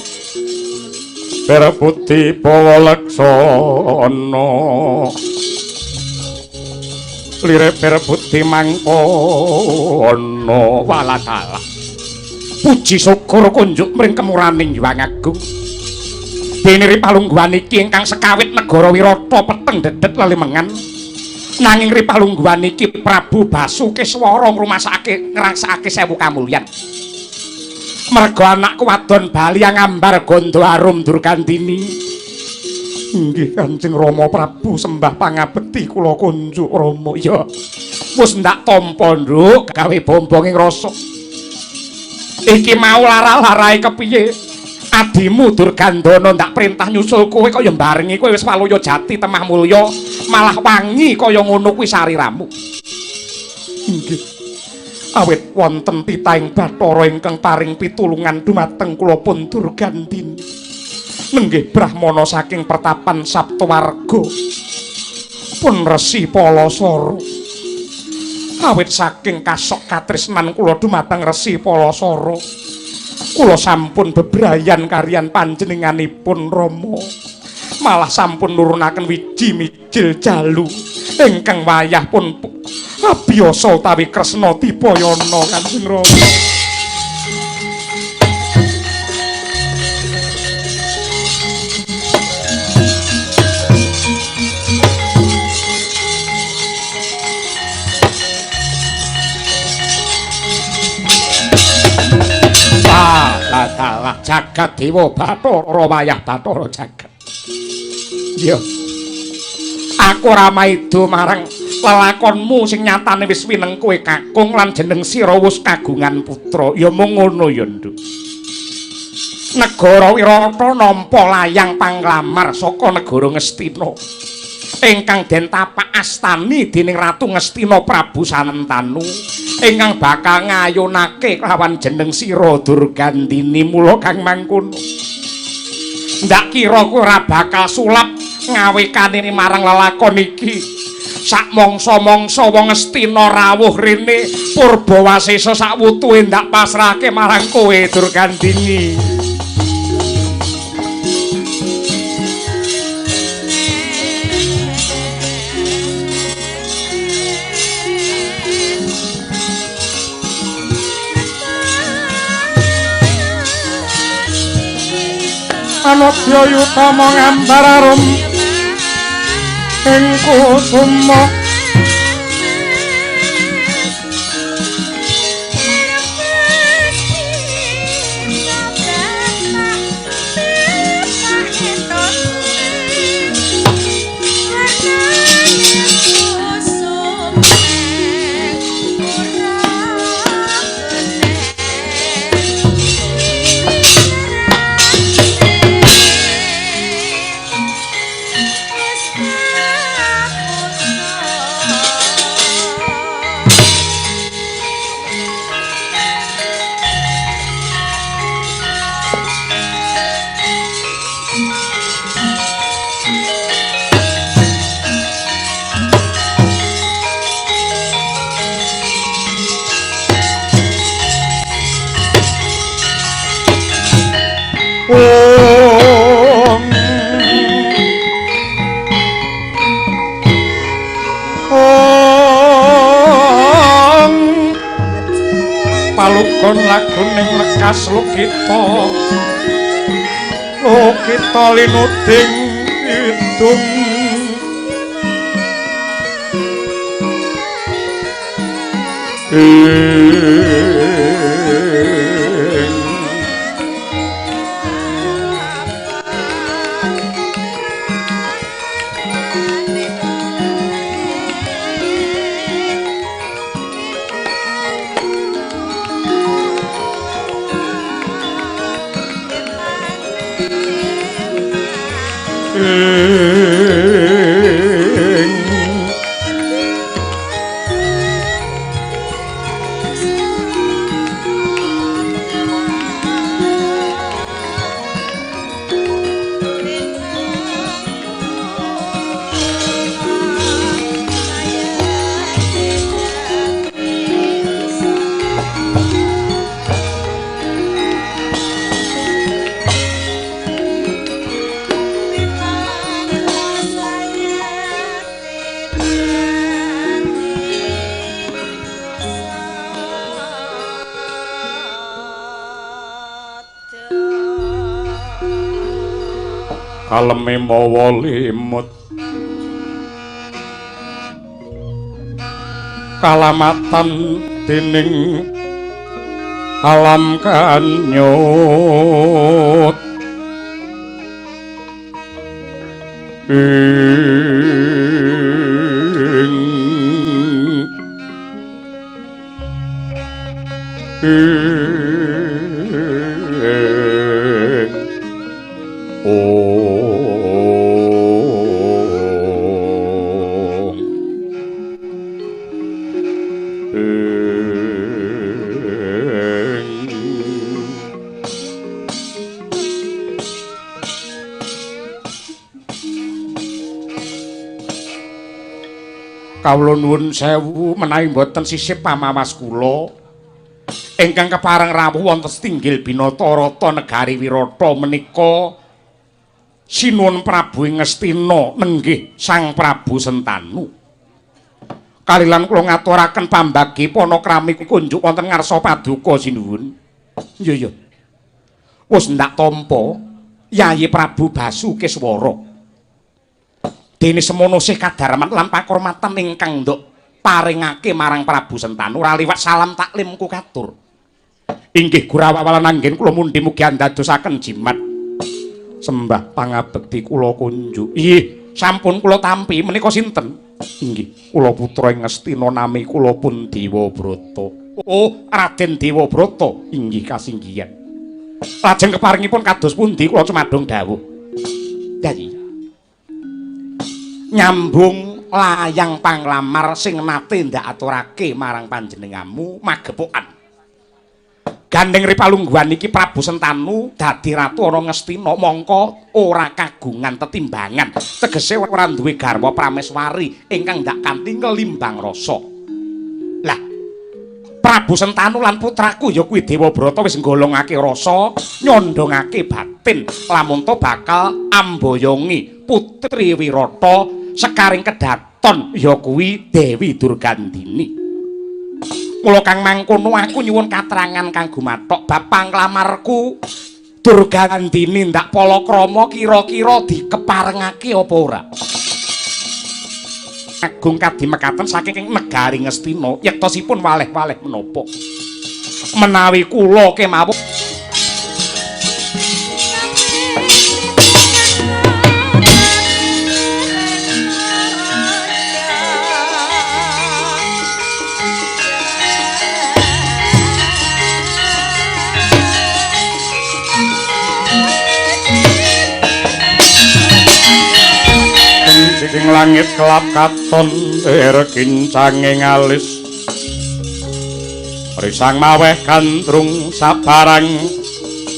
E: Perputi bawa laksana lire Perputi mangkono walatala.
A: Puji syukur kunjuk mring kemuraning Hyang Agung. Dene ri palungguhan iki ingkang sekawit negara Wirata peteng dedet lelimengan. Nanging ri palungguhan iki Prabu Basukeswara ngrumasake ngrangsakake sewu kamulyan. Mergo anakku wadon bali ngambar Gandha Arum Durgantini. Nggih Kanjeng Rama Prabu sembah pangabekti kula kunjuk Rama. Ya wis ndak tampa, Nduk, gawe bombonging rasa. Iki mau lara-larae kepiye? Adimu Durgandana ndak perintah nyusul kowe kaya mbarengi kowe wis waluya jati temah mulya, malah wangi kaya ngono kuwi sariramu. Inggih. Awit wonten titahing Bathara ingkang paring pitulungan dumateng kula pun Durgandini. Nenggih brahmana saking pertapan Saptawarga. Pun Resi Palasara. Awit saking kasok katresnan kula dumateng Resi Palasara, kula sampun bebrayan kariyan panjenenganipun Rama. Malah sampun nurunaken wiji mijil jalu ingkang wayah pun abiyasa utawi Kresna Dipayana Kanjeng Rama. Dalah jagat dewa Bathara wayah Bathara jagat. Iya. Aku ora maido marang lelakonmu sing nyatane wis wineng kowe kakung lan jeneng sira wis kagungan putra. Ya mung ngono ya, Nduk. Negara Wirata nampa layang panglamar saka negara Ngastina. Ingkang den tapak astani dening Ratu Ngastina Prabu Santanu ingkang bakal ngayunake kelawan jeneng sira Durgandini. Mula kang mangkono ndak kira kowe ora bakal sulap ngawekane marang lelakon iki. Sak mangsa-mangsa wong Ngastina rawuh rene Purbawasesa sakwutuhe ndak pasrahke marang kowe Durgandini.
E: Anadya yutama ngambar arum ing kusuma. Palugon laguning lekas lukita lukita linuding kidung Kaleme mawa limut kalamatan dening alam kanyut ing ing
A: Kawula nuwun sewu menawi mboten sisip pamawas kula ingkang kepareng rawuh wonten setinggil Binatarata negari Wirata menika Sinuwun Prabu ing Ngastina nenggih Sang Prabu Sentanu. Kalilan kula ngaturaken pambagi panakrami kunjuk wonten ngarsa paduka sinuwun. Iya iya. Wis ndak tampa Yayi Prabu Basukeswara. Dene semono sih kadarman lan pakurmatan ingkang nduk paringake marang Prabu Sentanu ora liwat salam taklimku katur. Inggih gurawawalan anggen kula mundhi mugi andadosaken jimat. Sembah pangabekti kula kunjuk. Inggih, sampun kula tampi menika sinten? Inggih, kula putra ing Ngastina nami kula pun Dewabrata. Oh, Raden Dewabrata inggih kasinggihan. Lajeng keparingipun kados pundi kula cumadung dawuh. Yayi. Nyambung layang panglamar sing nate ndak aturake marang panjenenganmu magepokan. Gandeng ripalungguhan iki Prabu Sentanu dadi ratu ana Ngastina mongko ora kagungan tetimbangan, tegese ora duwe garwa prameswari ingkang ndak kanthi ngelimbang rasa. Lah, Prabu Sentanu lan putraku ya kuwi Dewabrata wis nggolongake rasa, nyondongake batin lamun to bakal amboyongi putri Wirata sekaring kedaton ya kuwi Dewi Durgandini. Mula kang mangkono aku nyuwun katerangan kang gumathok bab panglamarku Durgandini ndak palakrama kira-kira dikeparengake apa ora. Agung kadimekaten saking negari Ngastina yektosipun waleh-waleh menapa. Menawi kula kemawon
E: sing langit kelap katon ir kincange ngalis risang maweh gandrung sabarang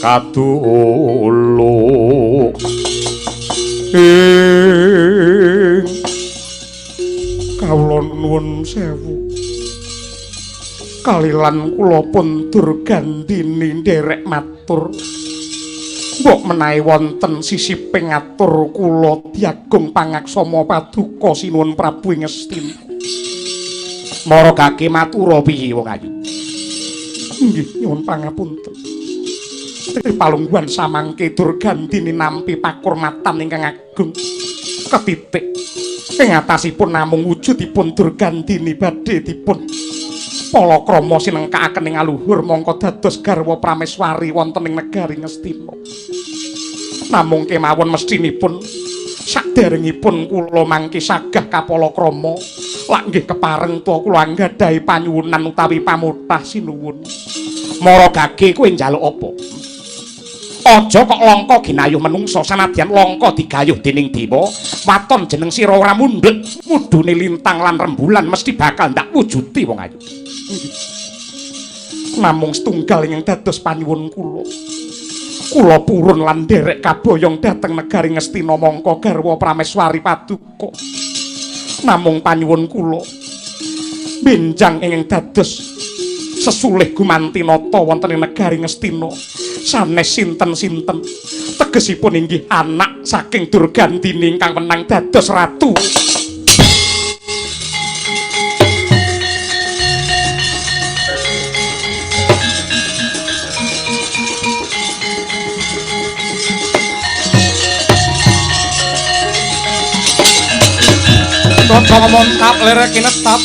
E: kadulu ing kawula nuwun sewu kalilan kula pun Durgandini nderek matur. Mbok menawi wonten sisiping ngatur kula diagung pangaksama paduka sinuwun Prabu ing Ngastina.
A: Mara gage matura piye wong ayu?
E: Inggih nyuwun pangapunten. Tripalungguhan samangke Durgandini nampi pakurmatan ingkang agung ketitik ing atasipun namung wujudipun Durgandini badhe dipun palakrama sinengkakaken ing aluhur mongko dados garwa prameswari wonten ing negari Ngastina. Namung kemawon mestinipun saderengipun kula mangke sagah kapalakrama lak nggih kepareng ta kula anggadhahi panyuwunan utawi pamotah sinuwun.
A: Mara gage kowe njaluk apa? Aja kok langka ginayuh menungsa sanadyan langka digayuh dening dewa, waton jeneng sira ora mundhut, mudune lintang lan rembulan mesti bakal ndak wujuti wong ayu.
E: Namung setunggal ingkang dados panyuwun kula. Kula purun lan nderek kaboyong dhateng negari Ngastina mongko garwa prameswari paduka. Namung panyuwun kula benjang ingkang dados sesulih gumanti nata wonten ing negari Ngastina sanes sinten-sinten tegesipun inggih anak saking Durgandini ingkang wenang dados ratu.
A: Tata montap lere kinetap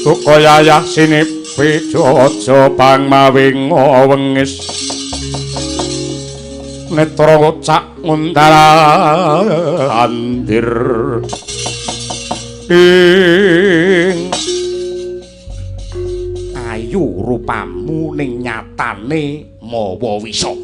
E: Duka yayah sinipi aja pang mawi wengis netra kocak ngundal andir ing
A: ayu rupamu ning nyatane mawa wisa.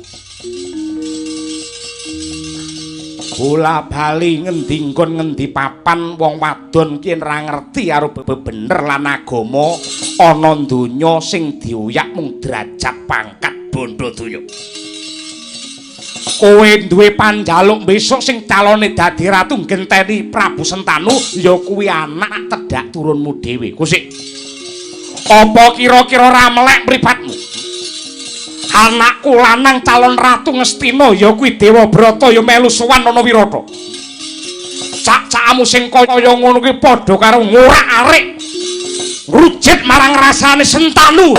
A: Bola bali ngendi nggon ngendi papan wong wadon ki ora ngerti karo bebener lan agama ana donya sing dioyak mung derajat pangkat bondo donya.
E: Kowe duwe panjaluk besok sing calone dadi ratu ngenteni Prabu Sentanu ya kuwi anak tedhak turunmu dhewe. Kusik. Apa kira-kira ora melek mripatmu? Anakku lanang calon ratu Ngastina ya kuwi Dewabrata ya melu sowan ana Wirata. Cak-cakmu sing kaya ngono kuwi padha karo ngorak-arik ngrujit marang rasane Sentanu.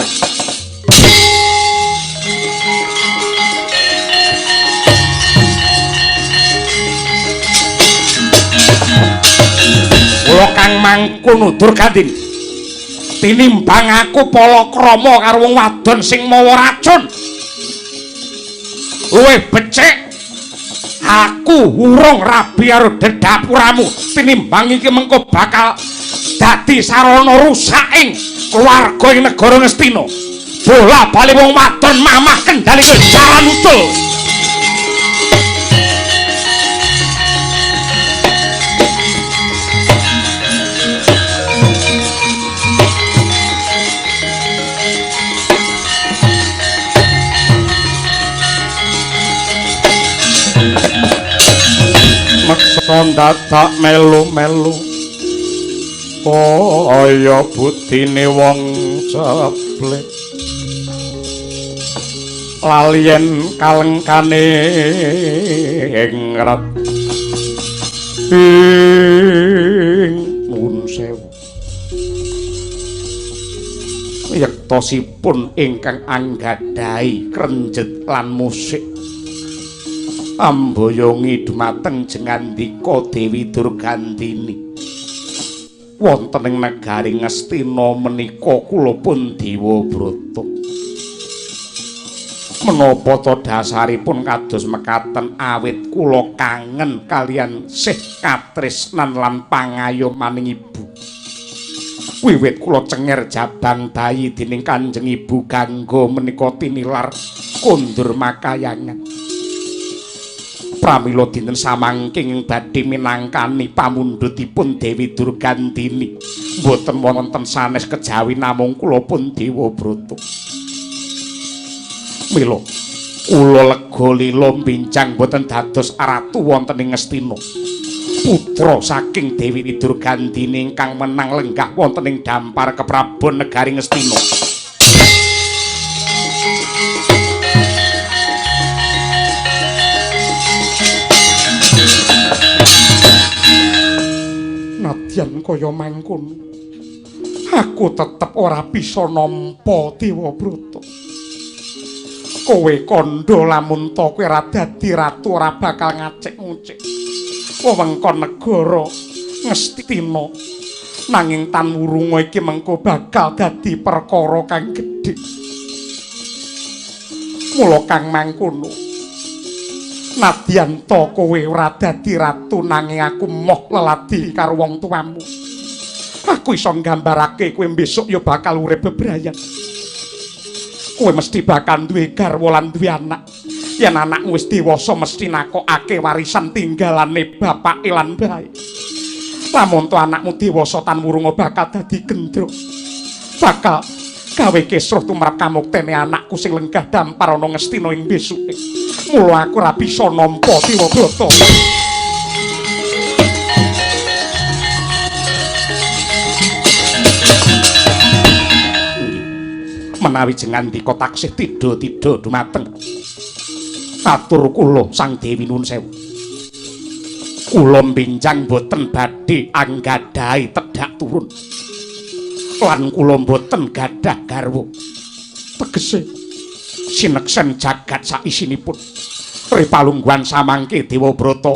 E: Kula kang mangkono Durgandini, tinimbang aku palakrama karo wong wadon sing mawa racun, luwih becik aku urung rabi karo dedapuramu tinimbang iki mengko bakal dadi sarana rusaking keluarga ing negara Ngastina. Bola bali wong wadon mamah kendali jaran ucul. Meksa dadak melu-melu kaya budine wong ceblek lalien kalengkane ngret ing nuwun sewu yektosipun ingkang anggadhahi krenjet lan musik amboyongi dumateng jengandika Dewi Durgandini. Wonten ing negari Ngastina menika kula pun Dewabrata. Menapa ta dasaripun kados mekaten awit kula kangen kalian sih katresnan lan pangayomaning ibu. Wiwit kula cenger jabang bayi dening Kanjeng Ibu Gangga menika tinilar kondur makayangan. Pramila dinten samangke ing badhe minangkani pamundhutipun Dewi Durgandini mboten wonten sanes kejawi namung kula pun Dewabrata. Mila kula lega lila mbincang mboten dados ratu wonten ing Ngastina. Putra saking Dewi Durgandini ingkang menang lenggah wonten ing dampar keprabon negari Ngastina. Nadyan kaya mangkono, aku tetep ora bisa nampa Dewabrata. Kowe kandha lamun ta kowe ora dadi ratu ora bakal ngacik-ngucik wewengkon negara Ngastina. Nanging tan wurunga iki mengko bakal dadi perkara kang gedhe. Mula kang mangkono, nadyan ta kowe ora dadi ratu nanging aku moh leladi karo wong tuamu. Aku iso nggambarake kowe besok ya bakal urip bebrayan. Kowe mesti bakal duwe garwa lan duwe anak. Yen anakmu wis dewasa mesti nakokake warisan tinggalane bapake lan mbahe. Lamun to anakmu dewasa tan wurunga bakal dadi gendruk. Bakal gawe kisruh tumrap kamuktene anakku sing lenggah dampar ana Ngastina ing besuke. Mula aku ora bisa nampa Dewabrata. Menawi jengandika taksih tidha-tidha dumateng atur kula Sang Dewi nuwun sewu. Kula mbincang boten badhe anggadhahi tedhak turun. Lan kula boten gadah garwa. Tegese sineksen jagat saisinipun ripalungguhan samangke Dewabrata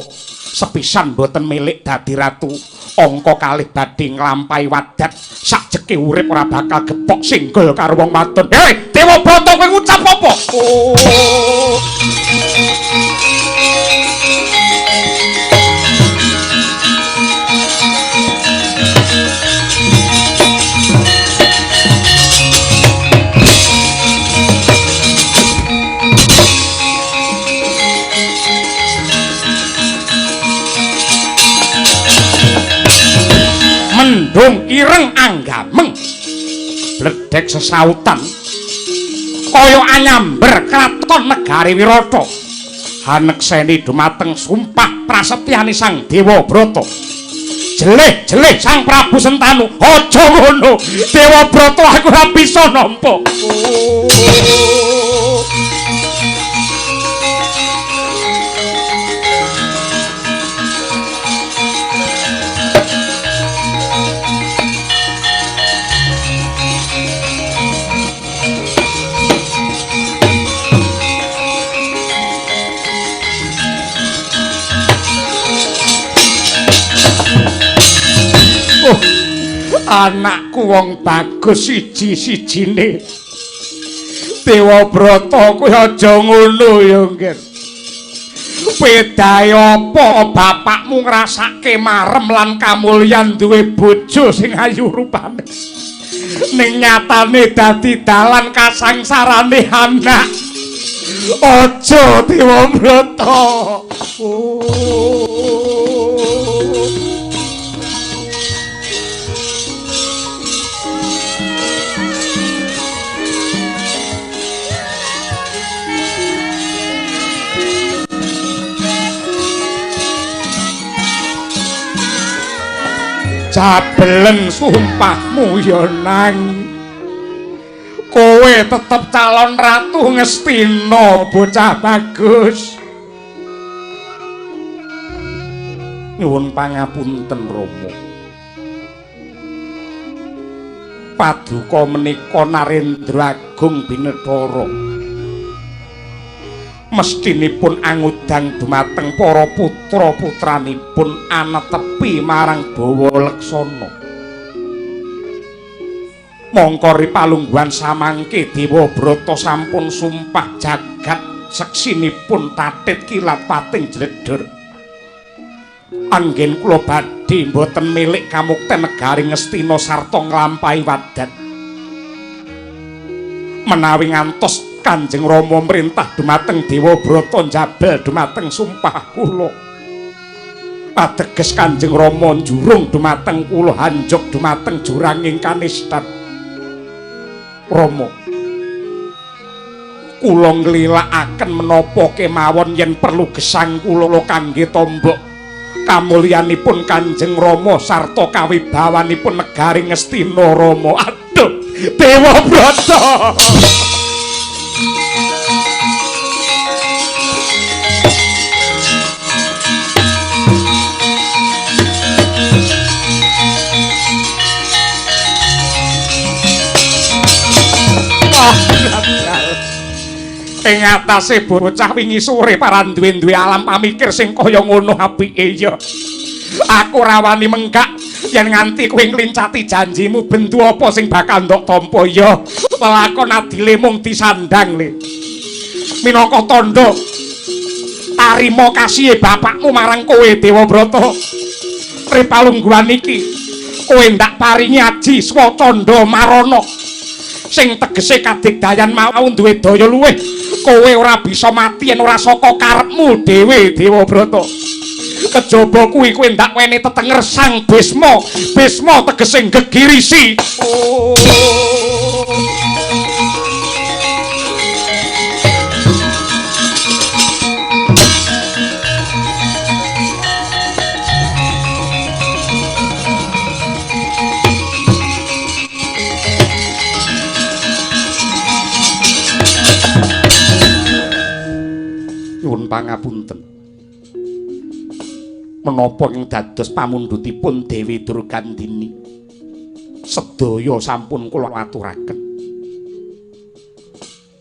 E: sepisan boten milik dadi ratu, angka kalih badhe nglampahi wadat sajeke urip ora bakal gepok singgol karo wong wadon. Hei Dewabrata, kowe ngucap apa? Oh. Mendung ireng anggameng bledek sesautan kaya anyamber kraton negari Wirata. Hanekseni dumateng sumpah prasetyane Sang Dewa Brata. Jelih-jelih Sang Prabu Sentanu, aja ngono. Dewa Brata aku ora bisa nampa. Anakku wong bagus siji-sijine. Dewa Brata kowe aja ngono ya, Ngger. Bedae apa bapakmu ngrasake marem lan kamulyan duwe bojo sing ayu rupane. Ning nyatane dadi dalan kasangsarane anak. Aja Dewa Brata. Jabelen sumpahmu ya nang. Kowe tetep calon ratu Ngastina, bocah bagus. Nyuwun pangapunten Rama. Paduka menika Narendra Agung Binethara. Mestinipun angudang dumateng para putra-putranipun anetepi marang Bawa Leksana. Mongko ripalungguhan samangke Dewa Brata sampun sumpah jagat seksinipun tatit kilat pating jledher. Anggen kula badhe mboten milik kamukten negari Ngastina sarta nglampahi wadat. Menawi ngantos Kanjeng Rama mrintah dumateng Dewa Brata njabel dumateng sumpah kula. Ateges Kanjeng Rama njurung dumateng kula hanjog dumateng juranging kanistan. Rama, kula nglilakaken menapa kemawon yen perlu gesang kula kangge tombok kamulyanipun Kanjeng Rama sarta kawibawanipun negari Ngastina Rama. Aduh, Dewa Brata. Ing atase bocah wingi sore paran duwe-duwe alam pamikir sing kaya ngono apike ya. Aku ora wani menggak yen nganti kowe nglincati janjimu bentu apa sing bakal ndok tampa ya. Lelakon adile mung disandang le. Minangka tandha tarima kasihe bapakmu marang kowe Dewa Brata. Ripalungguhan iki kowe ndak paringi aji swacanda marana sing tegese kadigdayan mau duwe daya luwih. Kowe ora bisa mati yen ora saka karepmu dhewe Dewa Brata. Kejaba kuwi kowe ndak wene tetenger Sang Bisma. Bisma tegese gegirisi. Nyuwun pangapunten. Menapa ing dados pamundhutipun Dewi Durgandini? Sedaya sampun kula aturaken.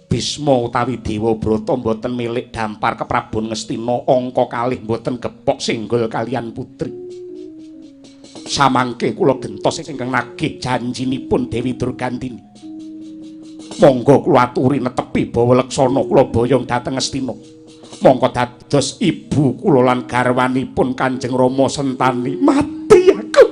E: Bisma utawi Dewa Brata mboten milik dampar keprabon Ngastina angka kalih mboten gepok singgul kalian putri. Samangke kula gentos ingkang nagih janjinipun Dewi Durgandini. Monggo kula aturi netepi Bawa Leksana kula boyong dhateng Ngastina. Mongko dados ibu kula lan garwanipun Kanjeng Rama Sentani. Mati aku.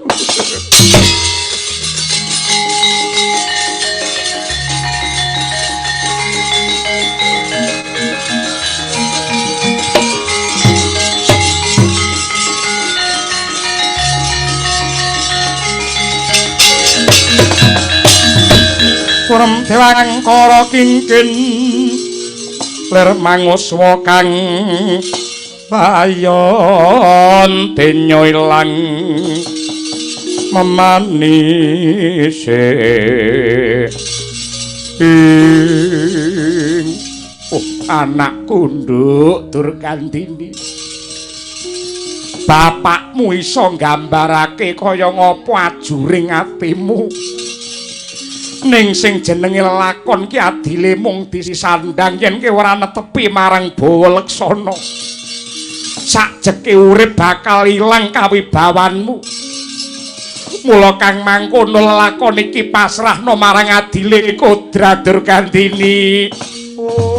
E: Purem dewangkara kingkin Lir manguswa kang layon denyo ilang memanise ing. Oh, anakku nduk Durgandini, bapakmu iso nggambarake kaya ngapa ajuring atimu. Ning sing jenenge lelakon ki adile mung disandang yen ki ora netepi marang bawa leksana. Sakjeke urip bakal ilang kawibawanmu. Mula kang mangkono lelakon iki pasrahno marang adile kodrat Durgandini. Oh.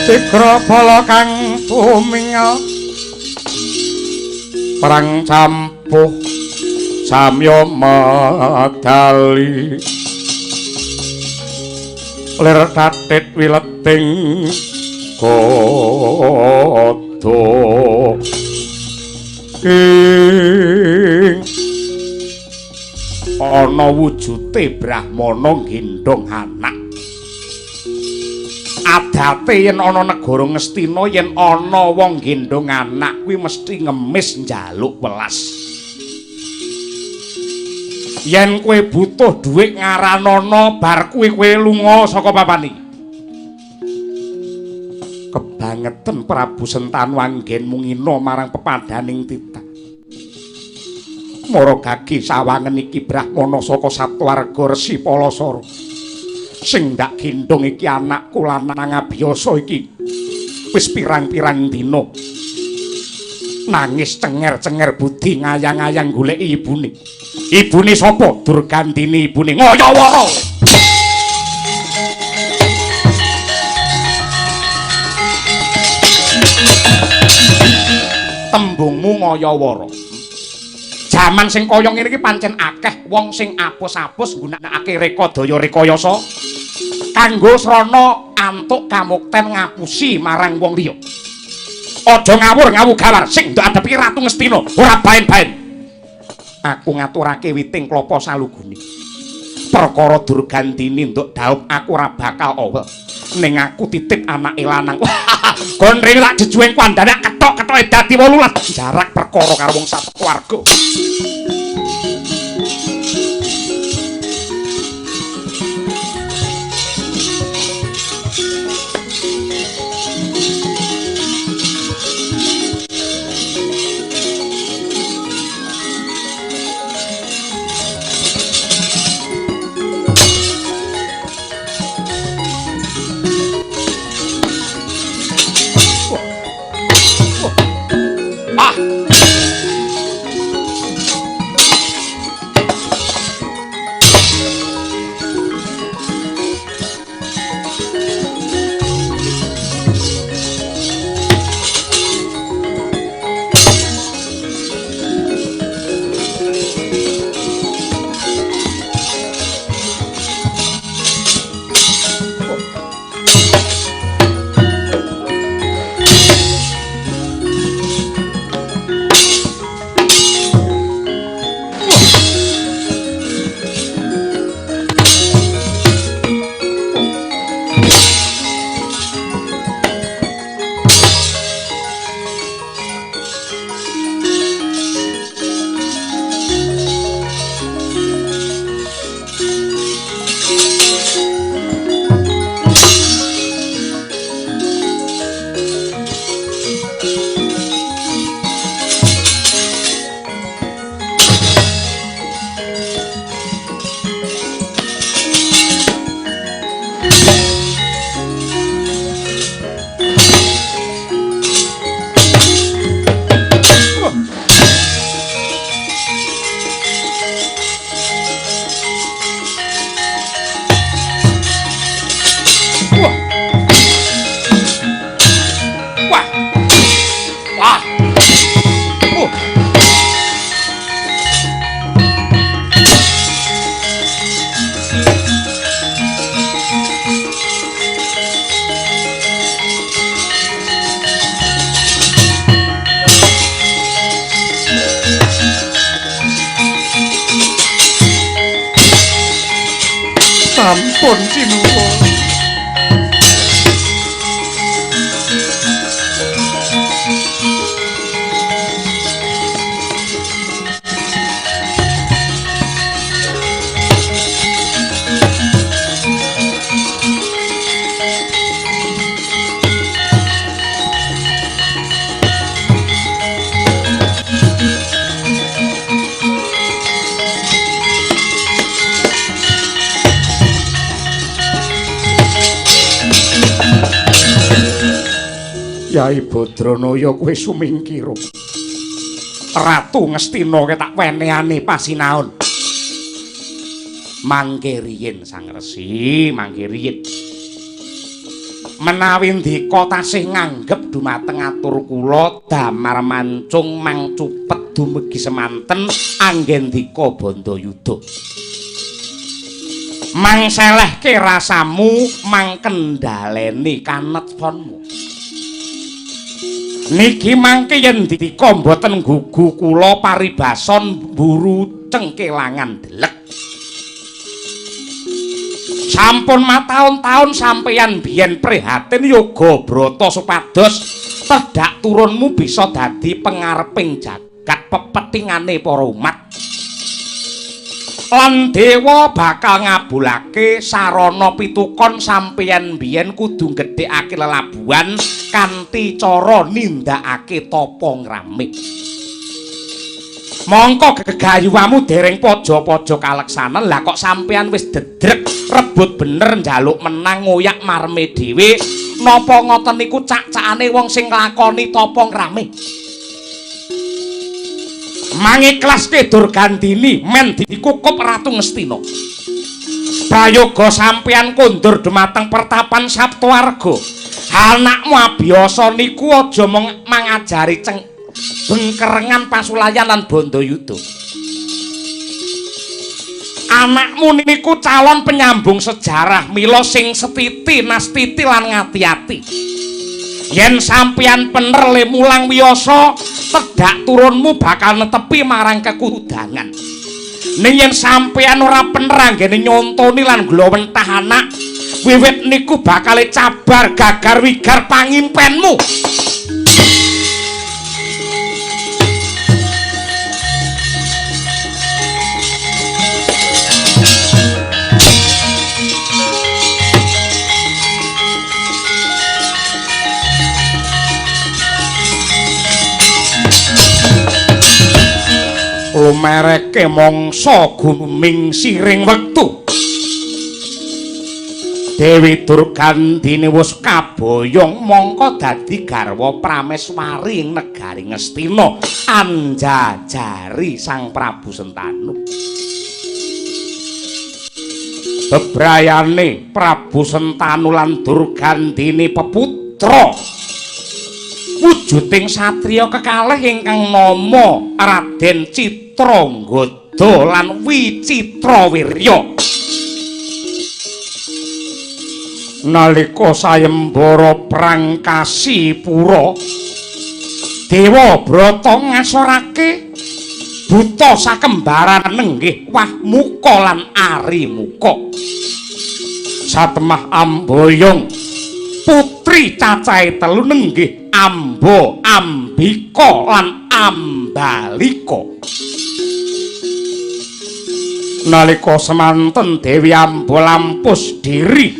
E: Cigra bala kang tumingel perang campuh samya medali lir tatit wileting kodho ing ana wujute brahmana nggendhong anak. Adate yen ana negara Ngastina yen ana wong nggendhong anak kuwi mesti ngemis njaluk welas. Yen kowe butuh dhuwit ngaranana bar kuwi kowe lunga saka papan iki. Kebangeten Prabu Sentanu anggenmu ngina marang pepadaning titah. Mara gagi sawangen iki brahmana saka Saptwarga Resi Palasara. Sing ndak gendhong iki anakku lanang abiyasa iki wis pirang-pirang dina nangis cenger-cenger budi ngayang-ngayang goleki ibune. Ibune sapa? Durgandini ibune Ngayawara. Tembungmu Ngayawara. Jaman sing kaya ngene iki pancen akeh wong sing apus-apus nggunakake rekadaya rekayasa kanggo srana antuk kamukten ngapusi marang wong liya. Aja ngawur ngawugawar sing ndok adepi Ratu Ngastina ora baen-baen. Aku ngaturake witing klapa salugune. Perkara Durgandini nduk dhaup aku ora bakal owel. Ning aku titip anake lanang. Gondring lak jejuweng kandhane ketok-ketoke dadi 18. Jarak perkara karo wong satu keluarga. Sampun sinuwun. Yai Badranaya kowe sumingkira. Ratu Ngastina ke tak wenehane pasinaon. Mangke riyin Sang Resi, mangke riyin. Menawi ndika tasih nganggep dumateng atur kula damar mancung mangcupet dumugi semanten anggen ndika Bandayuda. Mang selehke rasamu, mang kendhaleni kanetponmu. Niki mangke yen ndika mboten gugu kula paribasan mburu cengkelangan delek. Sampun mataun-taun sampeyan biyen prihatin yoga brata supados tedhak turunmu bisa dadi pengareping jagat pepetingane para umat. Lan dewa bakal ngabulake sarana pitukon sampeyan biyen kudu gedhekake lelabuhan kanthi cara nindakake tapa ngramik. Mongko gegayuhamu dereng paja-paja kaleksanan, lah kok sampeyan wis dedrek rebut bener njaluk menang ngoyak marme dhewe. Napa ngoten niku cak-cakane wong sing nglakoni tapa ngramik? Mangiklaske Durgandini men dikukup Ratu Ngastina. Prayoga sampeyan kondur dumateng pertapan Saptawarga. Anakmu Abiyasa niku aja mung mangajari bengkerengan pasulayan lan Bandayuda. Anakmu niku calon penyambung sejarah, mila sing setiti nastiti lan ngati-ati. Yen sampeyan pener le mulang wiyasa
A: Tedak turunmu bakal netepi marang kekudangan. Ning yen sampeyan ora pener anggene nyontoni lan glowentah anak, wiwit niku bakal cabar gagar wigar pangimpenmu. Lumereke mangsa guming siring wektu. Dewi Durgandini wis kaboyong mangka dadi garwa Prameswari ing negari Ngastina anjajari Sang Prabu Sentanu. Bebrayane Prabu Sentanu lan Durgandini peputra wujuding satriya kekalih ingkang nama Raden Citranggada lan Wicitrawirya. Nalika sayembara perang Kasipura, Dewa Brata ngasorake buta sakembaran nenggih Wahmuka lan Arimuka. Satemah amboyong putri cacahe telu nenggih Amba, Ambika lan Ambalika. Nalika semanten Dewi Amba lampus diri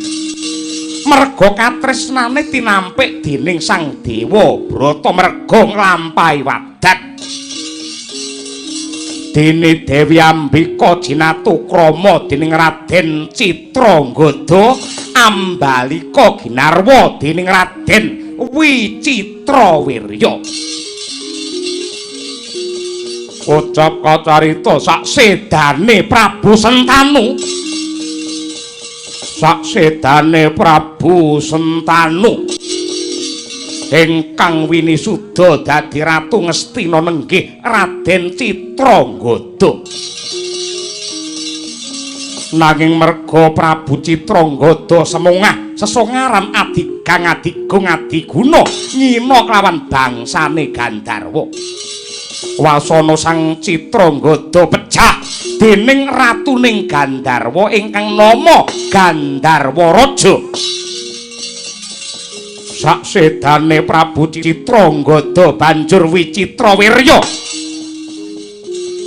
A: merga katresnane tinampik dening Sang Dewa Brata merga nglampahi wadat. Dene Dewi Ambika jinatu krama dening Raden Citranggada, Ambalika ginarwa dening Raden Wicitrawirya. Ucap kacarita saksedane Prabu Sentanu. Saksedane Prabu Sentanu ingkang winisuda dadi ratu Ngastina nenggih Raden Citranggada. Nanging merga Prabu Citranggada semongah sesongaran adigang adigung adiguna nyina kelawan bangsane Gandharwa. Wasana Sang Citranggada pecah dening ratuning Gandharwa ingkang nama Gandharwaraja. Saksedane Prabu Citranggada banjur Wicitrawirya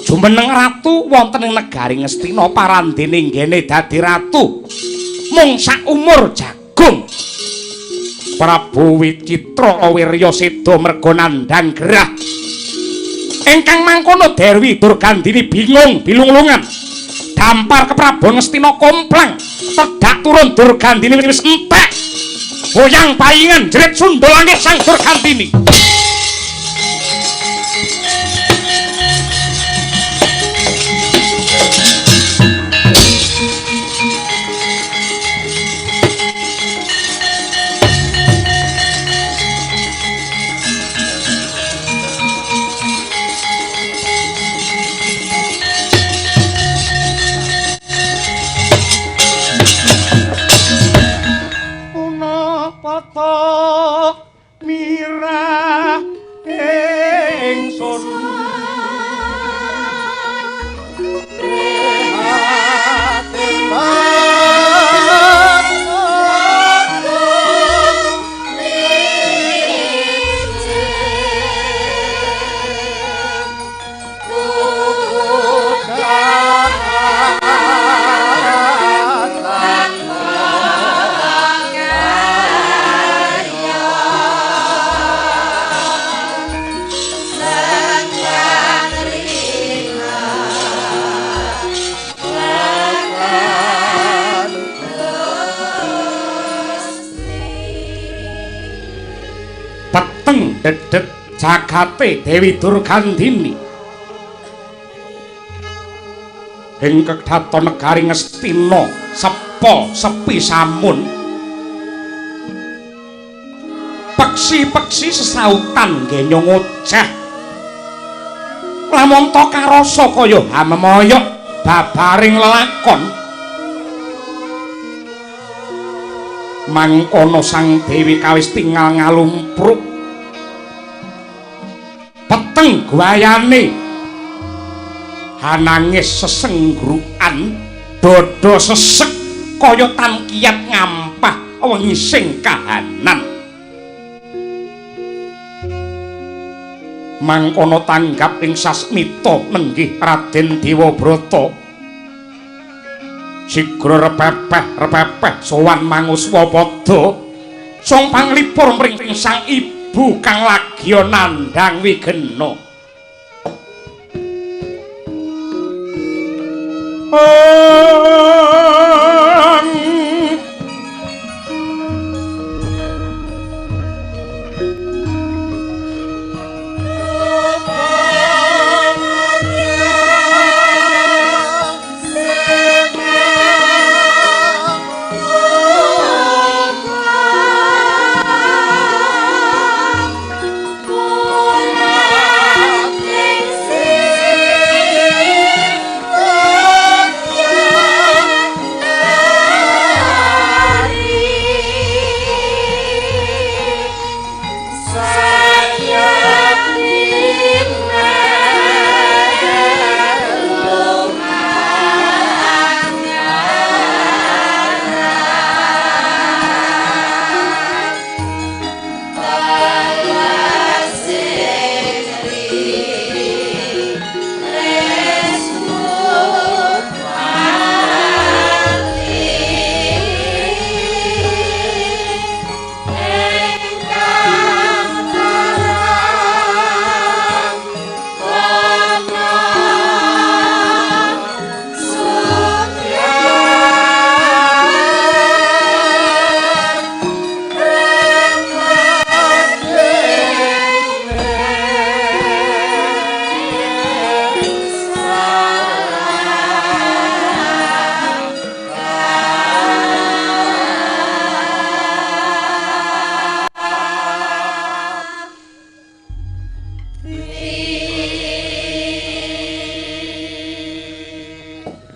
A: jumeneng ratu wonten ing negari Ngastina parandene nggene dadi ratu mung saumur jagung. Prabu Wicitrawirya seda merga nandhang gerah. Ingkang mangkono Dewi Durgandini bingung bilunglungan. Dampar keprabon Ngastina komplang, tedak turun Durgandini wis entek. Goyang paingan jerit sundul langit Sang Durgandini.
E: Mirah ingsun prihatin
A: dedet jagate Dewi Durgandini ing kedhaton negari Ngastina sepo sepi samun peksi-peksi sesautan genyong ngoceh lamun ta karasa kaya hamemoyok babaring lelakon. Mangkono Sang Dewi kawis tingal ngalumpruk
E: Peteng guayane hanangis sesenggrukan dada sesek kaya tan kiat ngampah wengi sing kahanan. Mangkono tanggap ing sasmita nenggih Raden Dewabrata. Sigra repepeh-repepeh sowan manguswa padha song panglipur mring sang ibu kang lagya nandhang wigena.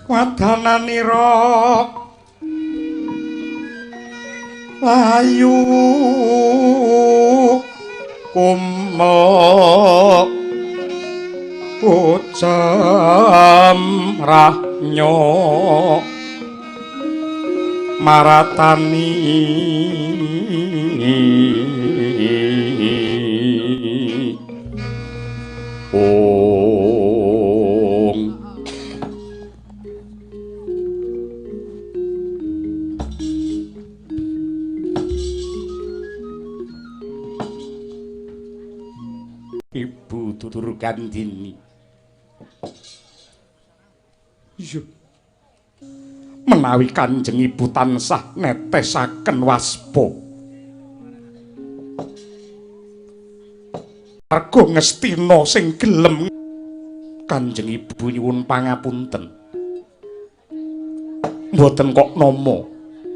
E: Wadananira layu kumel ucam rahnyo maratani ong. Ibu Durgandini. Iya. Menawi Kanjeng Ibu tansah netesaken waspa. Warga Ngastina sing gelem Kanjeng Ibu nyuwun pangapunten. Mboten kok nama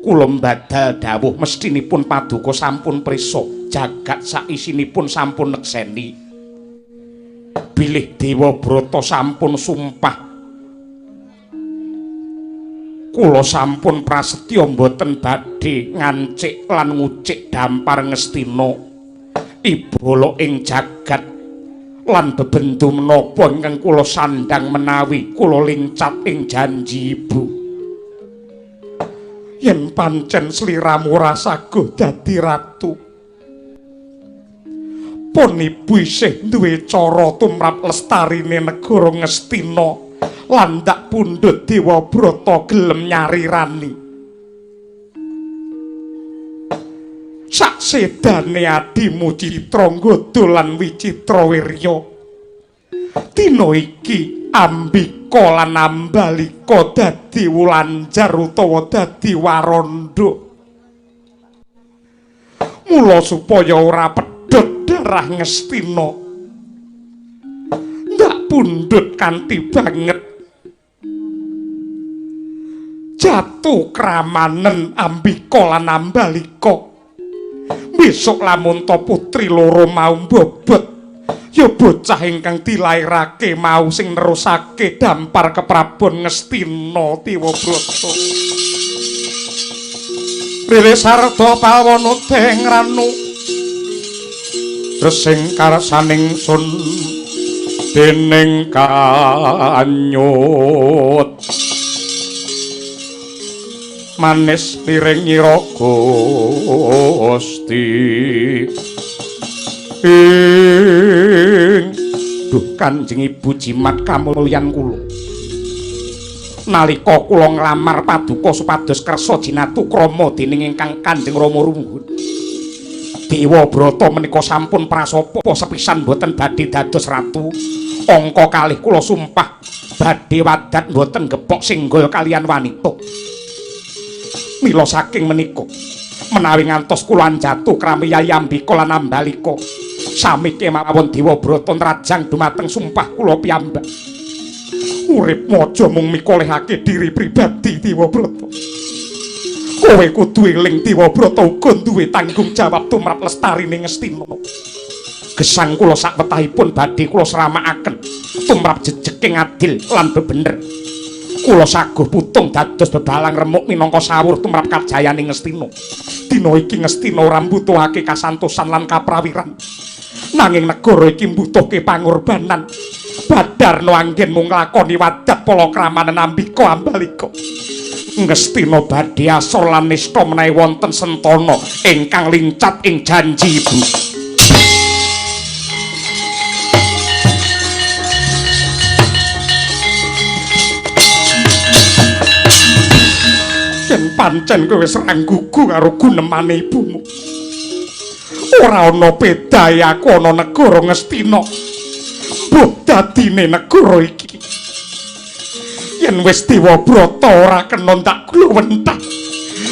E: kula mbadal dawuh mestinipun paduka sampun prisa jagat saisinipun sampun nekseni. Bilih Dewabrata sampun sumpah kula sampun prasetya mboten badhe ngancik lan ngucik dampar Ngastina ibala ing jagat lan bebendu menapa ingkang kula sandhang menawi kula lincat ing janji ibu. Yen pancen sliramu ora saguh dadi ratu, pun ibu isih duwe cara tumrap lestarine negara Ngastina lan ndak pundhut Dewabrata gelem nyarirani. Saksedane adimu Citranggoda lan Wicitrawirya, dina iki Ambika lan Ambalika dadi wulanjar utawa dadi warandha. Mula supaya ora pedhot darah Ngastina, ndak pundhut kanthi banget jatuh kramanen Ambika lan Ambalika. Besok lamun ta putri loro mau mbobot, ya bocah ingkang dilairake mau sing nerusake dampar keprabon Ngastina Dewabrata. Rilis sarda pawana deng ranu resing karsaning sun Dening kanyut manis liring nyira Gusti. Ing duh Kanjeng Ibu jimat kamulyan kula. Nalika kula nglamar paduka supados kersa jinatu krama dening ingkang Kanjeng Rama Runggun. Dewa Brata menika sampun prasapa sepisan boten badhe dados ratu. Angka kalih kula sumpah badhe wadat boten gepok singgol kalian wanita. Mila saking menika menawi ngantos kula anjatu krami Yayi Ambika lan Ambalika sami kemawon Dewa Brata nrajang dumateng sumpah kula piyambak. Urip aja mung mikolehake diri pribadi Dewa Brata. Kowe kudu eling Dewa Brata uga duwe tanggung jawab tumrap lestarine Ngastina. Gesang kula sakwetahipun badhe kula sramakaken tumrap jejeking adil lan bebener. Kula saguh putung dados bebalang remuk minangka sawur tumrap kajayane Ngastina. Dina iki Ngastina ora mbutuhake kasantosan lan kaprawiran. Nanging negara iki mbutuhke pangorbanan. Badarna anggenmu nglakoni wadat palakramanan Ambika Ambalika. Ngastina badhe asor lan nista menawi wonten sentana ingkang lincat ing janji ibu. Yen pancen kowe wis ranggugu karo gunemane ibumu. Ora ana bedae aku ana negara Ngastina. Mbuh dadine negara iki. Yen wis Dewa Brata ora kena ndak gluwenthah.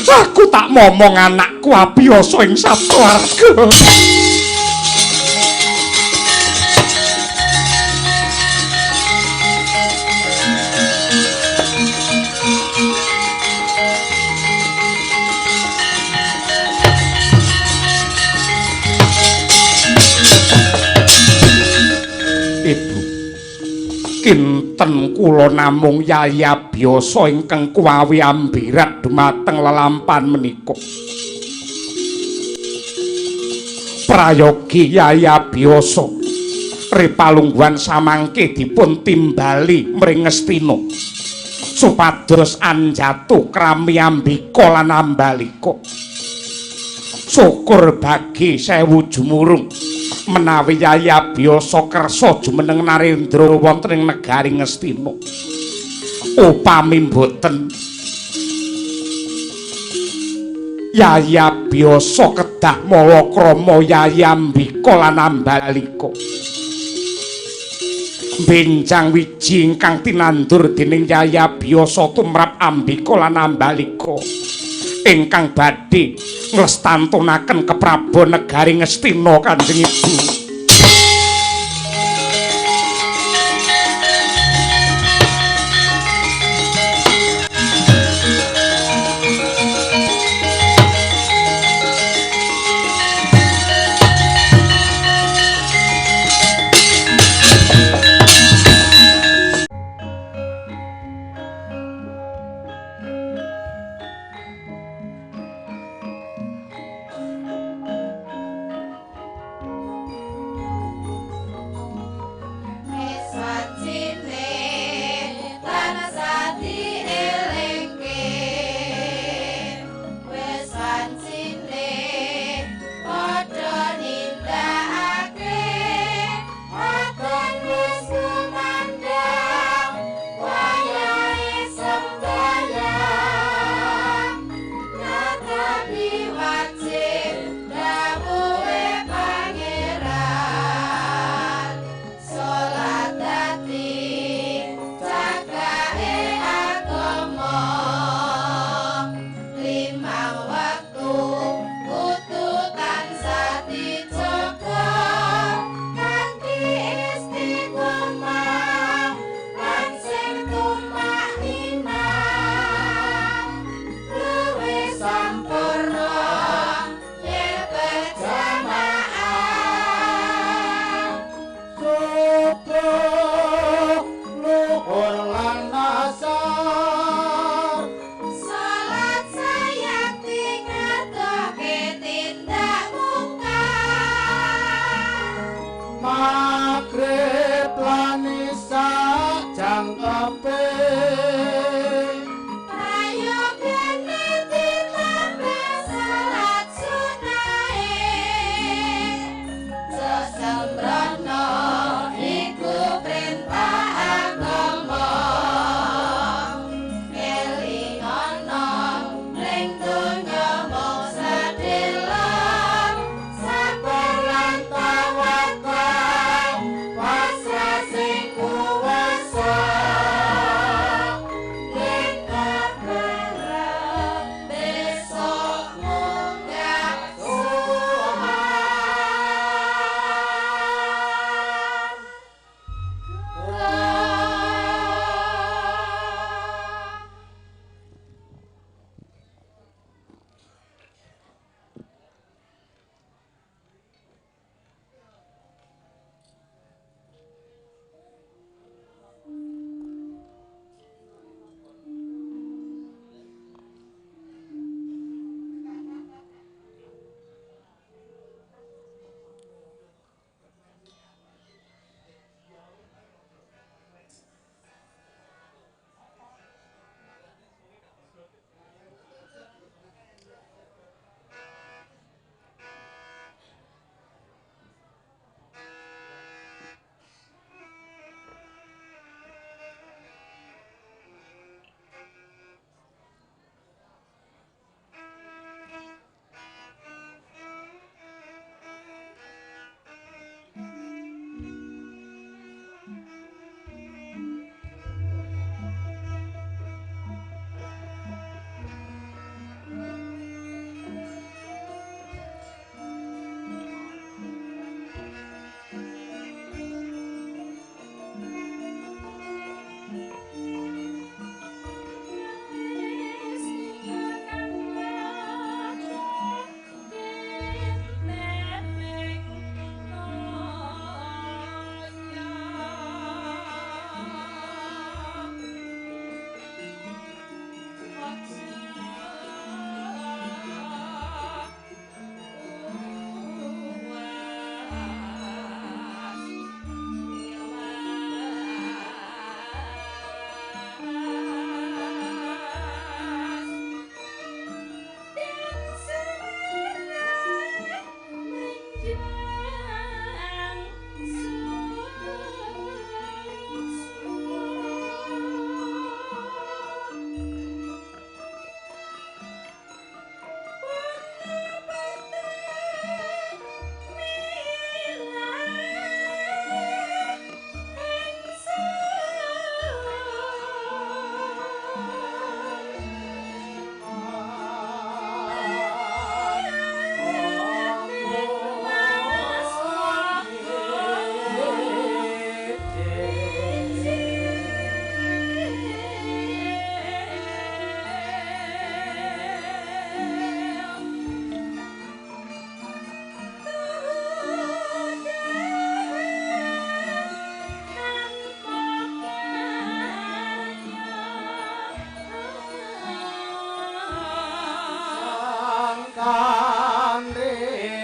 E: Aku tak momong anakku abiyasa ing swarga. Ibu, kinten kula namung Yayi Abiyasa ingkang kuwawi ambirat dumateng lelampan menika. Prayogi Yayi Abiyasa ripalungguhan samangke dipun timbali mring Ngastina supados anjatu krami Ambika lan Ambalika. Syukur bagi sewu jumurung menawi Yayi Abiyasa kersa jumeneng narendra wonten ing negari Ngastina. Upami mboten, Yayi Abiyasa kedah malakrama Yayi Ambika lan Ambalika. Benjang wiji ingkang tinandur dening Yayi Abiyasa tumrap Ambika lan Ambalika ingkang badhe nglestantunaken keprabon negari Ngastina Kanjeng Ibu.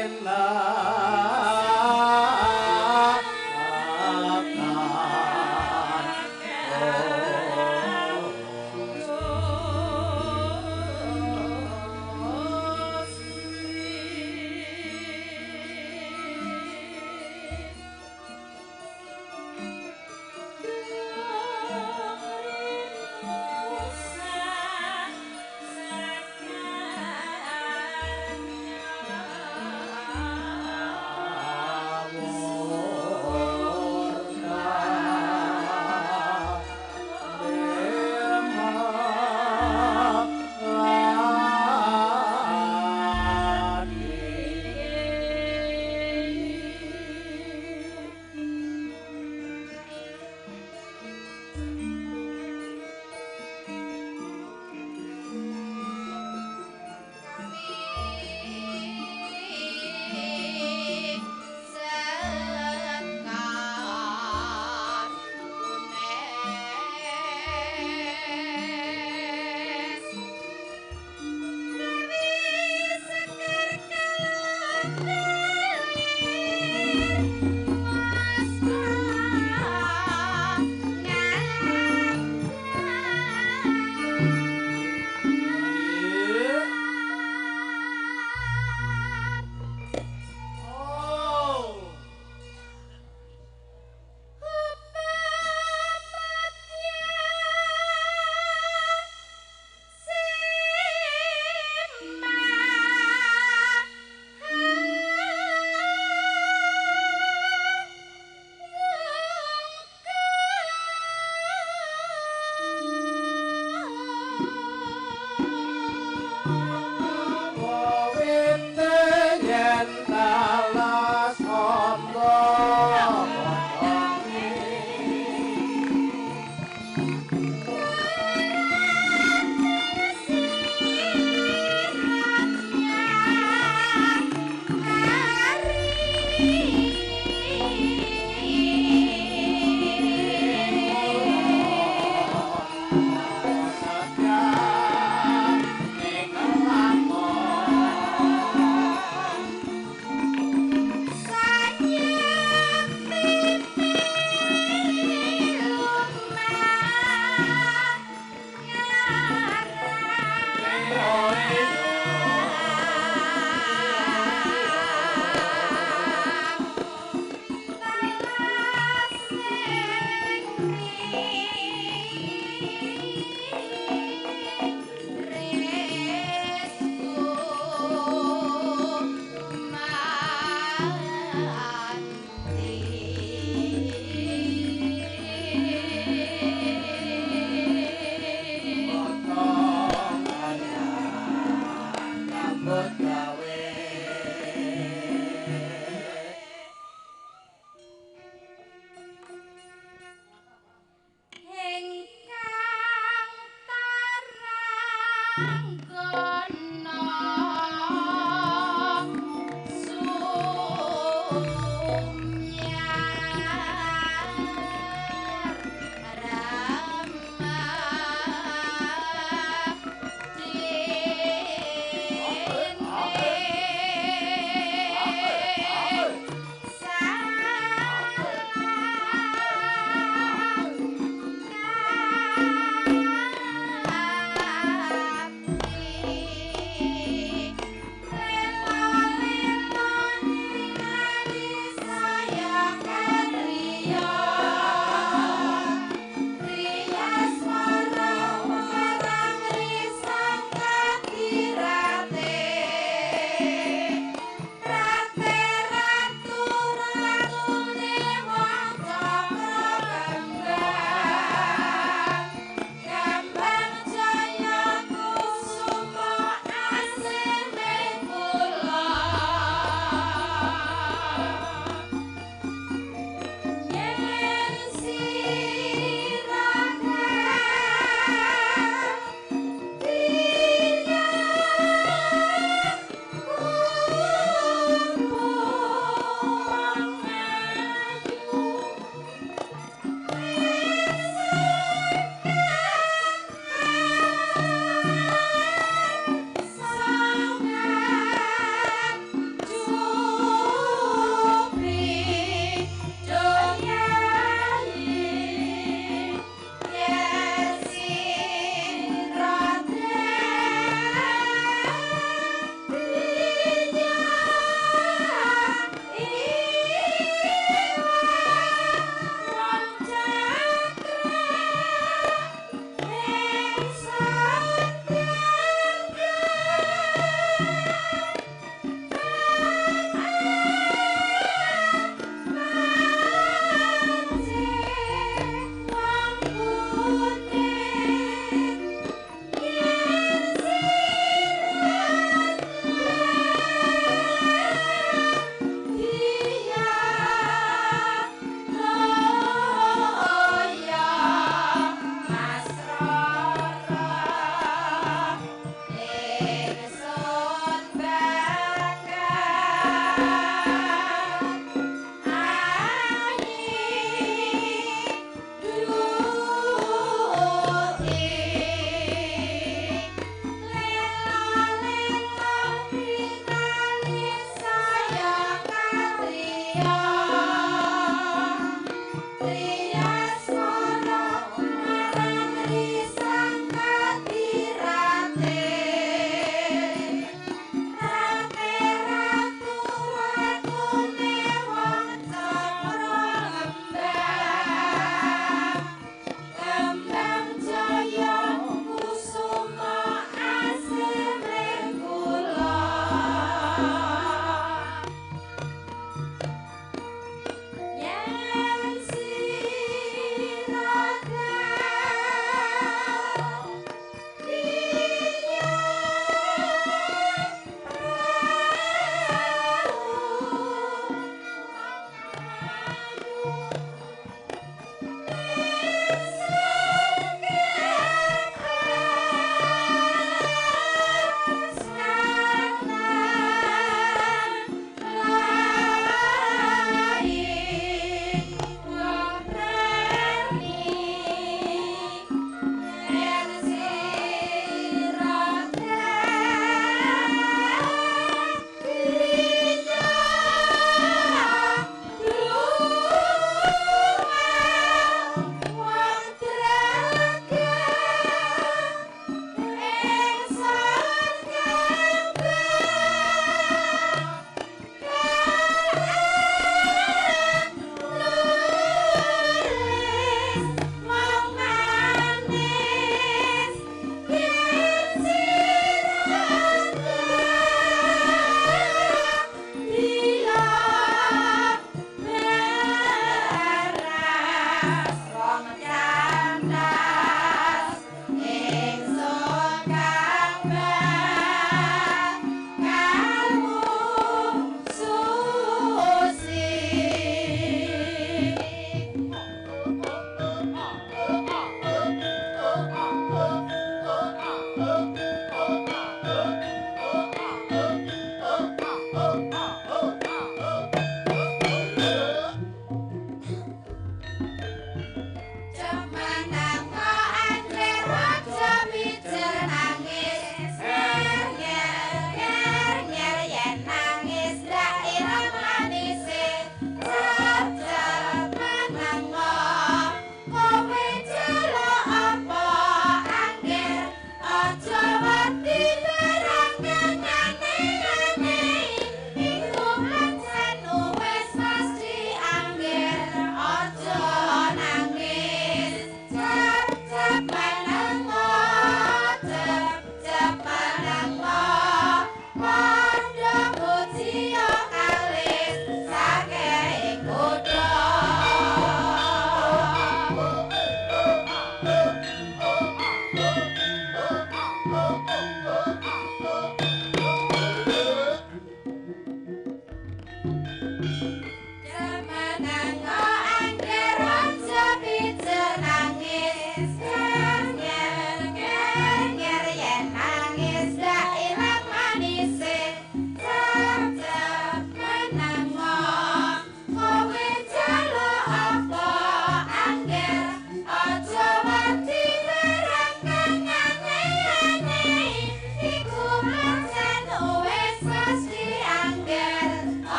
D: Sema.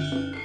D: Thank